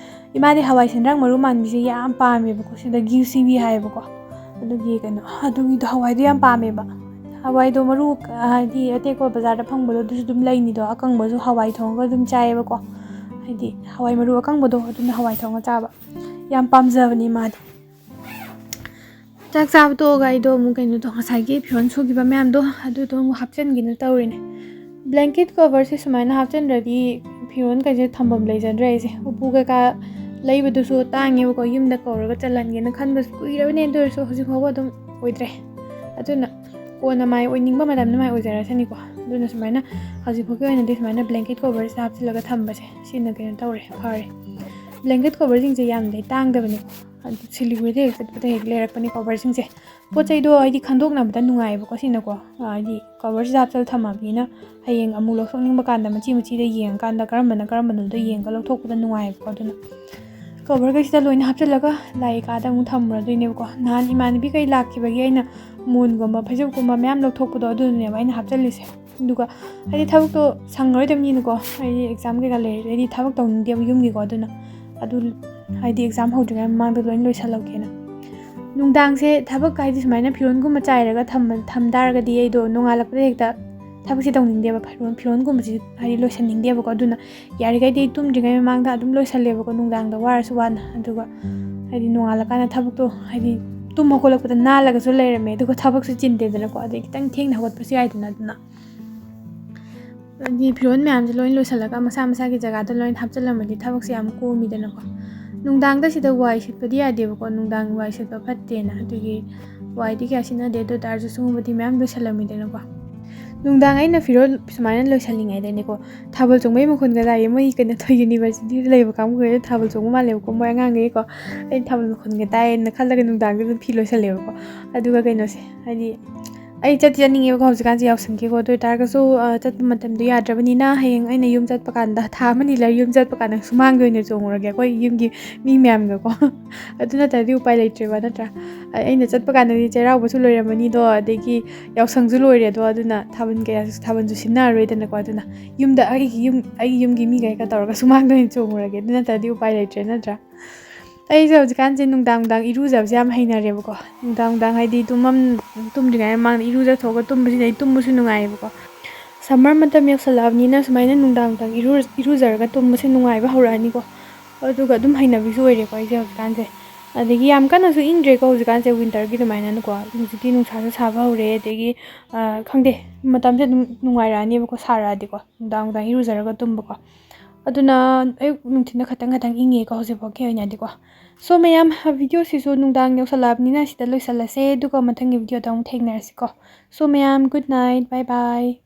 ꯏꯃꯥꯗꯤ ꯍꯋꯥꯏ ꯁꯦꯟꯗ꯭ꯔꯥꯡ ꯃꯔꯨ ꯃꯥꯟꯕꯤꯁꯦ ꯌꯥꯝ ꯄꯥꯝꯃꯦꯕꯀꯣ, ꯁꯤꯗ ꯒꯤꯎ ꯁꯤꯕꯤ ꯍꯥꯏꯌꯦꯕꯀꯣ꯫ ꯑꯗꯨꯒꯤ ꯀꯩꯅꯣ, ꯑꯗꯨꯒꯤꯗꯣ, ꯍꯋꯥꯏꯗꯣ ꯌꯥꯝ ꯄꯥꯝꯃꯦꯕ꯫ ꯍꯋꯥꯏꯗꯣ ꯃꯔꯨ, ꯍꯥꯏꯗꯤ ꯑꯇꯦꯛꯄ ꯕꯖꯥꯔꯗ ꯐꯪꯕꯗꯣ ꯑꯗꯨꯁꯨ ꯑꯗꯨꯝ ꯂꯩꯅꯤꯗꯣ, ꯑꯀꯪꯕꯁꯨ ꯍꯋꯥꯏ ꯊꯣꯡꯉꯒ ꯑꯗꯨꯝ ꯆꯥꯏꯌꯦꯕꯀꯣ꯫ ꯍꯥꯏꯗꯤ ꯍꯋꯥꯏ ꯃꯔꯨ ꯑꯀꯪꯕꯗꯣ, ꯑꯗꯨꯅ ꯍꯋꯥꯏ ꯊꯣꯡꯉ ꯆꯥꯕ ꯌꯥꯝ ꯄꯥꯝꯖꯕꯅꯤ ꯃꯥꯗꯤ꯫ ꯆꯥꯛ ꯆꯥꯕ ꯇꯣꯛꯑꯒ ꯑꯩꯗꯣ ꯑꯃꯨꯛ ꯀꯩꯅꯣ ꯇꯧ-, ꯉꯁꯥꯏꯒꯤ ꯐꯤꯔꯣꯜ ꯁꯨꯈꯤꯕ ꯃꯌꯥꯝꯗꯣ ꯑꯗꯨꯗꯣ ꯑꯃꯨꯛ ꯍꯥꯞꯆꯤꯟꯒꯦꯅ ꯇꯧꯔꯤꯅꯦ꯫ ꯕ꯭ꯂꯦꯡꯀꯦꯠ ꯀꯣꯚꯔꯁꯦ ꯁꯨꯃꯥꯏꯅ ꯍꯥꯞꯆꯤꯟꯗ꯭ꯔꯗꯤ ꯐꯤꯔꯣꯜ ꯀꯩꯁꯦ ꯊꯝꯐꯝ ꯂꯩꯖꯗ꯭ꯔꯦ ꯑꯩꯁꯦ꯫ ꯎꯄꯨ ꯀꯩꯀꯥ ꯂꯩꯕꯗꯨꯁꯨ ꯇꯥꯡꯉꯦꯕꯀꯣ, ꯌꯨꯝꯗ ꯀꯧꯔꯒ ꯆꯜꯍꯟꯒꯦꯅ ꯈꯟꯕꯁꯨ ꯀꯨꯏꯔꯕꯅꯦ, ꯑꯗꯨ ꯑꯣꯏꯔꯁꯨ ꯍꯧꯖꯤꯛ ꯐꯥꯎꯕ ꯑꯗꯨꯝ ꯑꯣꯏꯗ꯭ꯔꯦ꯫ ꯑꯗꯨꯅ ꯀꯣꯟꯅ ꯃꯥꯏ ꯑꯣꯏꯅꯤꯡꯕ ꯃꯇꯝꯗ ꯃꯥꯏ ꯑꯣꯏꯖꯔꯁꯅꯤꯀꯣ꯫ ꯑꯗꯨꯅ ꯁꯨꯃꯥꯏꯅ ꯍꯧꯖꯤꯛ ꯐꯥꯎꯒꯤ ꯑꯣꯏꯅꯗꯤ ꯁꯨꯃꯥꯏꯅ ꯕ꯭ꯂꯦꯡꯀꯦꯠ ꯀꯣꯚꯔꯁꯤꯗ ꯍꯥꯞꯆꯤꯜꯂꯒ ꯊꯝꯕꯁꯦ ꯁꯤꯅ ꯀꯩꯅꯣ ꯇꯧꯔꯦ, ꯐꯔꯦ꯫ ꯕ꯭ꯂꯦꯡꯀꯦꯠ ꯀꯣꯚꯔꯁꯤꯡꯁꯦ ꯌꯥꯝꯅꯗꯤ ꯇꯥꯡꯗꯕꯅꯤꯀꯣ, ꯑꯗꯨ ꯁꯤꯂꯤꯒꯨꯔꯤꯗ ꯍꯦꯛ ꯆꯠꯄꯗ ꯍꯦꯛ ꯂꯩꯔꯛꯄꯅꯦ ꯀꯣꯚꯔꯁꯤꯡꯁꯦ꯫ ꯄꯣꯠ ꯆꯩꯗꯣ ꯍꯥꯏꯗꯤ ꯈꯟꯗꯣꯛꯅꯕꯗ ꯅꯨꯡꯉꯥꯏꯌꯦꯕꯀꯣ ꯁꯤꯅꯀꯣ, ꯍꯥꯏꯗꯤ ꯀꯣꯚꯔꯁꯤꯗ ꯍꯥꯞꯆꯤꯜꯂ ꯊꯝꯃꯕꯅꯤꯅ ꯍꯌꯦꯡ ꯑꯃꯨꯛ ꯂꯧꯊꯣꯛꯅꯤꯡꯕ ꯀꯥꯟꯗ ꯃꯆꯤ ꯃꯆꯤꯗ ꯌꯦꯡꯉꯀꯥꯟꯗ ꯀꯔꯝꯕꯅ ꯀꯔꯝꯕꯅꯣꯗꯣ ꯌꯦꯡꯉꯒ ꯂꯧꯊꯣꯛꯄꯗ ꯅꯨꯡꯉꯥꯏꯌꯦꯕꯀꯣ꯫ ꯑꯗꯨꯅ ꯀꯣꯚꯔꯈꯩꯁꯤꯗ ꯂꯣꯏꯅ ꯍꯥꯞꯆꯤꯜꯂꯒ ꯂꯥꯏ ꯀꯥꯗ ꯑꯃꯨꯛ ꯊꯝꯃꯨꯔꯗꯣꯏꯅꯦꯕꯀꯣ꯫ ꯅꯍꯥꯟ ꯏꯃꯥꯟꯅꯕꯤꯈꯩ ꯂꯥꯛꯈꯤꯕꯒꯤ ꯑꯩꯅ ꯃꯣꯟꯒꯨꯝꯕ ꯐꯩꯖꯨꯞꯀꯨꯝꯕ ꯃꯌꯥꯝ ꯂꯧꯊꯣꯛꯄꯗꯣ ꯑꯗꯨꯗꯨꯅꯦꯕ ꯑꯩꯅ ꯍꯥꯞꯆꯤꯜꯂꯤꯁꯦ꯫ ꯑꯗꯨꯒ ꯍꯥꯏꯗꯤ ꯊꯕꯛꯇꯣ ꯁꯪꯉꯔꯣꯏꯗꯕꯅꯤꯅꯀꯣ, ꯍꯥꯏꯗꯤ ꯑꯦꯛꯖꯥꯝ ꯀꯩꯀꯥ ꯂꯩꯔꯗꯤ ꯊꯕꯛ ꯇꯧꯅꯤꯡꯗꯦꯕ ꯌꯨꯝꯒꯤꯀꯣ꯫ ꯑꯗꯨꯅ ꯑꯗꯨ ꯍꯥꯏꯗꯤ ꯑꯦꯛꯖꯥꯝ ꯍꯧꯗ꯭ꯔꯤꯉꯩ ꯃꯃꯥꯡꯗ ꯂꯣꯏꯅ ꯂꯣꯏꯁꯤꯜꯍꯧꯒꯦꯅ꯫ ꯅꯨꯡꯗꯥꯡꯁꯦ ꯊꯕꯛ ꯍꯥꯏꯗꯤ ꯁꯨꯃꯥꯏꯅ ꯐꯤꯔꯣꯜꯒꯨꯝꯕ ꯆꯥꯏꯔꯒ ꯊꯝꯕ, ꯊꯝ ꯇꯥꯔꯒꯗꯤ ꯑꯩꯗꯣ ꯅꯣꯡꯉꯥꯜꯂꯛꯄꯗ ꯍꯦꯛꯇ ꯊꯕꯛꯁꯦ ꯇꯧꯅꯤꯡꯗꯦꯕ, ꯐꯤꯔꯣꯜ, ꯐꯤꯔꯣꯜꯒꯨꯝꯕꯁꯤ ꯍꯥꯏꯗꯤ ꯂꯣꯏꯁꯤꯟꯅꯤꯡꯗꯦꯕꯀꯣ꯫ ꯑꯗꯨꯅ ꯌꯥꯔꯤꯈꯩꯗꯤ ꯑꯩ ꯇꯨꯝꯗ꯭ꯔꯤꯉꯩ ꯃꯃꯥꯡꯗ ꯑꯗꯨꯝ ꯂꯣꯏꯁꯜꯂꯦꯕꯀꯣ, ꯅꯨꯡꯗꯥꯡꯗ ꯋꯥꯔꯁꯨ ꯋꯥꯅ꯫ ꯑꯗꯨꯒ ꯍꯥꯏꯗꯤ ꯅꯣꯡꯉꯥꯜꯂꯀꯥꯟꯗ ꯊꯕꯛꯇꯣ ꯍꯥꯏꯗꯤ ꯇꯨꯝ ꯍꯧꯒꯠꯂꯛꯄꯗ ꯅꯥꯜꯂꯒꯁꯨ ꯂꯩꯔꯝꯃꯦ, ꯑꯗꯨꯒ ꯊꯕꯛꯁꯨ ꯆꯤꯟꯗꯦꯗꯅꯀꯣ, ꯑꯗꯩ ꯈꯤꯇꯪ ꯊꯦꯡꯅ ꯍꯧꯒꯠꯄꯁꯨ ꯌꯥꯏꯗꯅ꯫ ꯑꯗꯨꯅ ꯍꯥꯏꯗꯤ ꯐꯤꯔꯣꯜ ꯃꯌꯥꯝꯁꯦ ꯂꯣꯏ ꯂꯣꯏꯁꯤꯜꯂꯒ ꯃꯁꯥ ꯃꯁꯥꯒꯤ ꯖꯒꯥꯗ ꯂꯣꯏ ꯍꯥꯞꯆꯤꯜꯂꯝꯃꯗꯤ ꯊꯕꯛꯁꯦ ꯌꯥꯝ ꯀꯣꯝꯃꯤꯗꯅꯀꯣ꯫ ꯅꯨꯡꯗꯥꯡꯗ ꯁꯤꯗ ꯋꯥꯏ ꯁꯤꯠꯄꯗꯤ ꯌꯥꯗꯦꯕꯀꯣ, ꯅꯨꯡꯗꯥꯡ ꯋꯥꯏ ꯁꯤꯠꯄ ꯐꯠꯇꯦꯅ꯫ ꯑꯗꯨꯒꯤ ꯋꯥꯏꯗꯤ ꯀꯌꯥ ꯁꯤꯠꯅꯗꯦ, ꯑꯗꯨ ꯑꯣꯏ ꯇꯥꯔꯁꯨ ꯁꯤꯒꯨꯝꯕꯗꯤ ꯃꯌꯥꯝ ꯂꯣꯏꯁꯤꯜꯂꯝꯃꯤꯗꯅꯀꯣ꯫ ꯅꯨꯡꯗꯥꯡ ꯑꯩꯅ ꯐꯤꯔꯣꯜ ꯁꯨꯃꯥꯏꯅ ꯂꯣꯏꯁꯤꯜꯂꯤꯉꯩꯗꯅꯦꯀꯣ, ꯊꯥꯕꯜ ꯆꯣꯡꯕꯩ ꯃꯈꯣꯟꯒ ꯇꯥꯏꯌꯦ꯫ ꯃꯣꯏ ꯀꯩꯅꯣ ꯇꯧ-, ꯌꯨꯅꯤꯚꯔꯁꯤꯇꯤꯗ ꯂꯩꯕ ꯀꯥꯡꯕꯨꯈꯩꯗꯣ ꯊꯥꯕꯜ ꯆꯣꯡꯕ ꯃꯥꯜꯂꯦꯕꯀꯣ, ꯃꯣꯏ ꯑꯉꯥꯡꯈꯩꯀꯣ꯫ ꯑꯩꯅ ꯊꯥꯕꯜ ꯃꯈꯣꯟꯒ ꯇꯥꯏꯌꯦꯅ ꯈꯜꯂꯒ ꯅꯨꯡꯗꯥꯡꯗ ꯑꯗꯨꯝ ꯐꯤ ꯂꯣꯏꯁꯤꯜꯂꯦꯕꯀꯣ꯫ ꯑꯗꯨꯒ ꯀꯩꯅꯣꯁꯦ, ꯍꯥꯏꯗꯤ ꯑꯩ ꯆꯠꯇꯤ ꯆꯠꯅꯤꯡꯉꯦꯕꯀꯣ ꯍꯧꯖꯤꯛꯀꯥꯟꯁꯦ ꯌꯥꯎꯁꯪꯒꯤꯀꯣ, ꯑꯗꯨ ꯑꯣꯏꯇꯥꯔꯒꯁꯨ, ꯑ, ꯆꯠꯄ ꯃꯇꯝꯗꯣ ꯌꯥꯗ꯭ꯔꯕꯅꯤꯅ ꯍꯌꯦꯡ ꯑꯩꯅ ꯌꯨꯝ ꯆꯠꯄ ꯀꯥꯟꯗ, ꯊꯥ ꯑꯃꯅꯤ ꯂꯩꯔ ꯌꯨꯝ ꯆꯠꯄ ꯀꯥꯟꯗ ꯁꯨꯃꯥꯡꯗ ꯑꯣꯏꯅ ꯆꯣꯡꯉꯨꯔꯒꯦ ꯑꯩꯈꯣꯏ ꯌꯨꯝꯒꯤ ꯃꯤ ꯃꯌꯥꯝꯒꯀꯣ꯫ ꯑꯗꯨ ꯅꯠꯇ꯭ꯔꯗꯤ ꯎꯄꯥꯏ ꯂꯩꯇ꯭ꯔꯦꯕ, ꯅꯠꯇ꯭ꯔꯥ? ꯑ-, ꯑꯩꯅ ꯆꯠꯄ ꯀꯥꯟꯗꯗꯤ ꯆꯩꯔꯥꯎꯕꯁꯨ ꯂꯣꯏꯔꯝꯃꯅꯤꯗꯣ, ꯑꯗꯒꯤ ꯌꯥꯎꯁꯪꯁꯨ ꯂꯣꯏꯔꯦꯗꯣ, ꯑꯗꯨꯅ ꯊꯥꯕꯜ ꯀꯌꯥꯁꯨ, ꯊꯥꯕꯜꯁꯨ ꯁꯤꯟꯅꯔꯔꯣꯏꯗꯅꯀꯣ꯫ ꯑꯗꯨꯅ ꯌꯨꯝꯗ, ꯑꯩꯒꯤ ꯌꯨꯝ, ꯑꯩꯒꯤ ꯌꯨꯝꯒꯤ ꯃꯤꯈꯩꯒ ꯇꯧꯔꯒ ꯁꯨꯃꯥꯡꯗ ꯑꯣꯏꯅ ꯆꯣꯡꯉꯨꯔꯒꯦ, ꯑꯗꯨ ꯅꯠꯇ꯭ꯔꯗꯤ ꯎꯄꯥꯏ ꯂꯩꯇ꯭ꯔꯦ, ꯅꯠꯇ꯭ꯔꯥ? ꯑꯩꯁꯦ ꯍꯧꯖꯤꯛꯀꯥꯟꯁꯦ ꯅꯨꯡꯗꯥꯡ ꯅꯨꯡꯗꯥꯡ ꯏꯔꯨꯖꯕꯁꯦ ꯌꯥꯝ ꯍꯩꯅꯔꯦꯕꯀꯣ꯫ ꯅꯨꯡꯗꯥꯡ ꯅꯨꯡꯗꯥꯡ ꯍꯥꯏꯗꯤ ꯇꯨꯝꯃꯝ-, ꯇꯨꯝꯗ꯭ꯔꯤꯉꯩ ꯃꯃꯥꯡꯗ ꯏꯔꯨꯖꯊꯣꯛꯑꯒ ꯇꯨꯝꯕꯁꯤꯅ ꯑꯩ ꯇꯨꯝꯕꯁꯨ ꯅꯨꯡꯉꯥꯏꯌꯦꯕꯀꯣ꯫ Summer ꯃꯇꯝ ꯌꯧꯁꯜꯂꯛꯑꯕꯅꯤꯅ ꯁꯨꯃꯥꯏꯅ ꯅꯨꯡꯗꯥꯡ ꯅꯨꯡꯗꯥꯡ ꯏꯔꯨ-, ꯏꯔꯨꯖꯔꯒ ꯇꯨꯝꯕꯁꯦ ꯅꯨꯡꯉꯥꯏꯕ ꯍꯧꯔꯛꯑꯅꯤꯀꯣ꯫ ꯑꯗꯨꯒ ꯑꯗꯨꯝ ꯍꯩꯅꯕꯤꯁꯨ ꯑꯣꯏꯔꯦꯀꯣ ꯑꯩꯁꯦ ꯍꯧꯖꯤꯛꯀꯥꯟꯁꯦ꯫ ꯑꯗꯒꯤ ꯌꯥꯝ ꯀꯟꯅꯁꯨ ꯏꯪꯗ꯭ꯔꯦꯀꯣ ꯍꯧꯖꯤꯛꯀꯥꯟꯁꯦ winterꯒꯤ ꯑꯗꯨꯃꯥꯏꯅꯀꯣ꯫ ꯍꯧꯖꯤꯛꯇꯤ ꯅꯨꯡꯁꯥꯁꯨ ꯁꯥꯕ ꯍꯧꯔꯦ, ꯑꯗꯒꯤ, ꯑ, ꯈꯪꯗꯦ, ꯃꯇꯝꯁꯦ ꯑꯗꯨꯝ ꯅꯨꯡꯉꯥꯏꯔꯛꯑꯅꯦꯕꯀꯣ ꯁꯥꯔꯛꯑꯗꯤꯀꯣ, ꯅꯨꯡꯗꯥꯡ ꯅꯨꯡꯗꯥꯡ ꯏꯔꯨꯖꯔꯒ ꯇꯨꯝꯕꯀꯣ꯫ ꯑꯗꯨꯅ ꯑꯌꯨꯛ ꯅꯨꯡꯊꯤꯜꯗ ꯈꯇꯪ ꯈꯇꯪ ꯏꯪꯉꯦꯀꯣ ꯍꯧꯖꯤꯛꯐꯥꯎꯒꯤ ꯑꯣꯏꯅꯗꯤꯀꯣ꯫ So ꯃꯌꯥꯝ, videoꯁꯤꯁꯨ ꯅꯨꯡꯗꯥꯡ ꯌꯧꯁꯜꯂꯛꯑꯕꯅꯤꯅ ꯁꯤꯗ ꯂꯣꯏꯁꯜꯂꯁꯦ, ꯑꯗꯨꯒ ꯃꯊꯪꯒꯤ videoꯗ ꯑꯃꯨꯛ ꯊꯦꯡꯅꯔꯁꯤꯀꯣ꯫ So ꯃꯌꯥꯝ, good night, bye bye꯫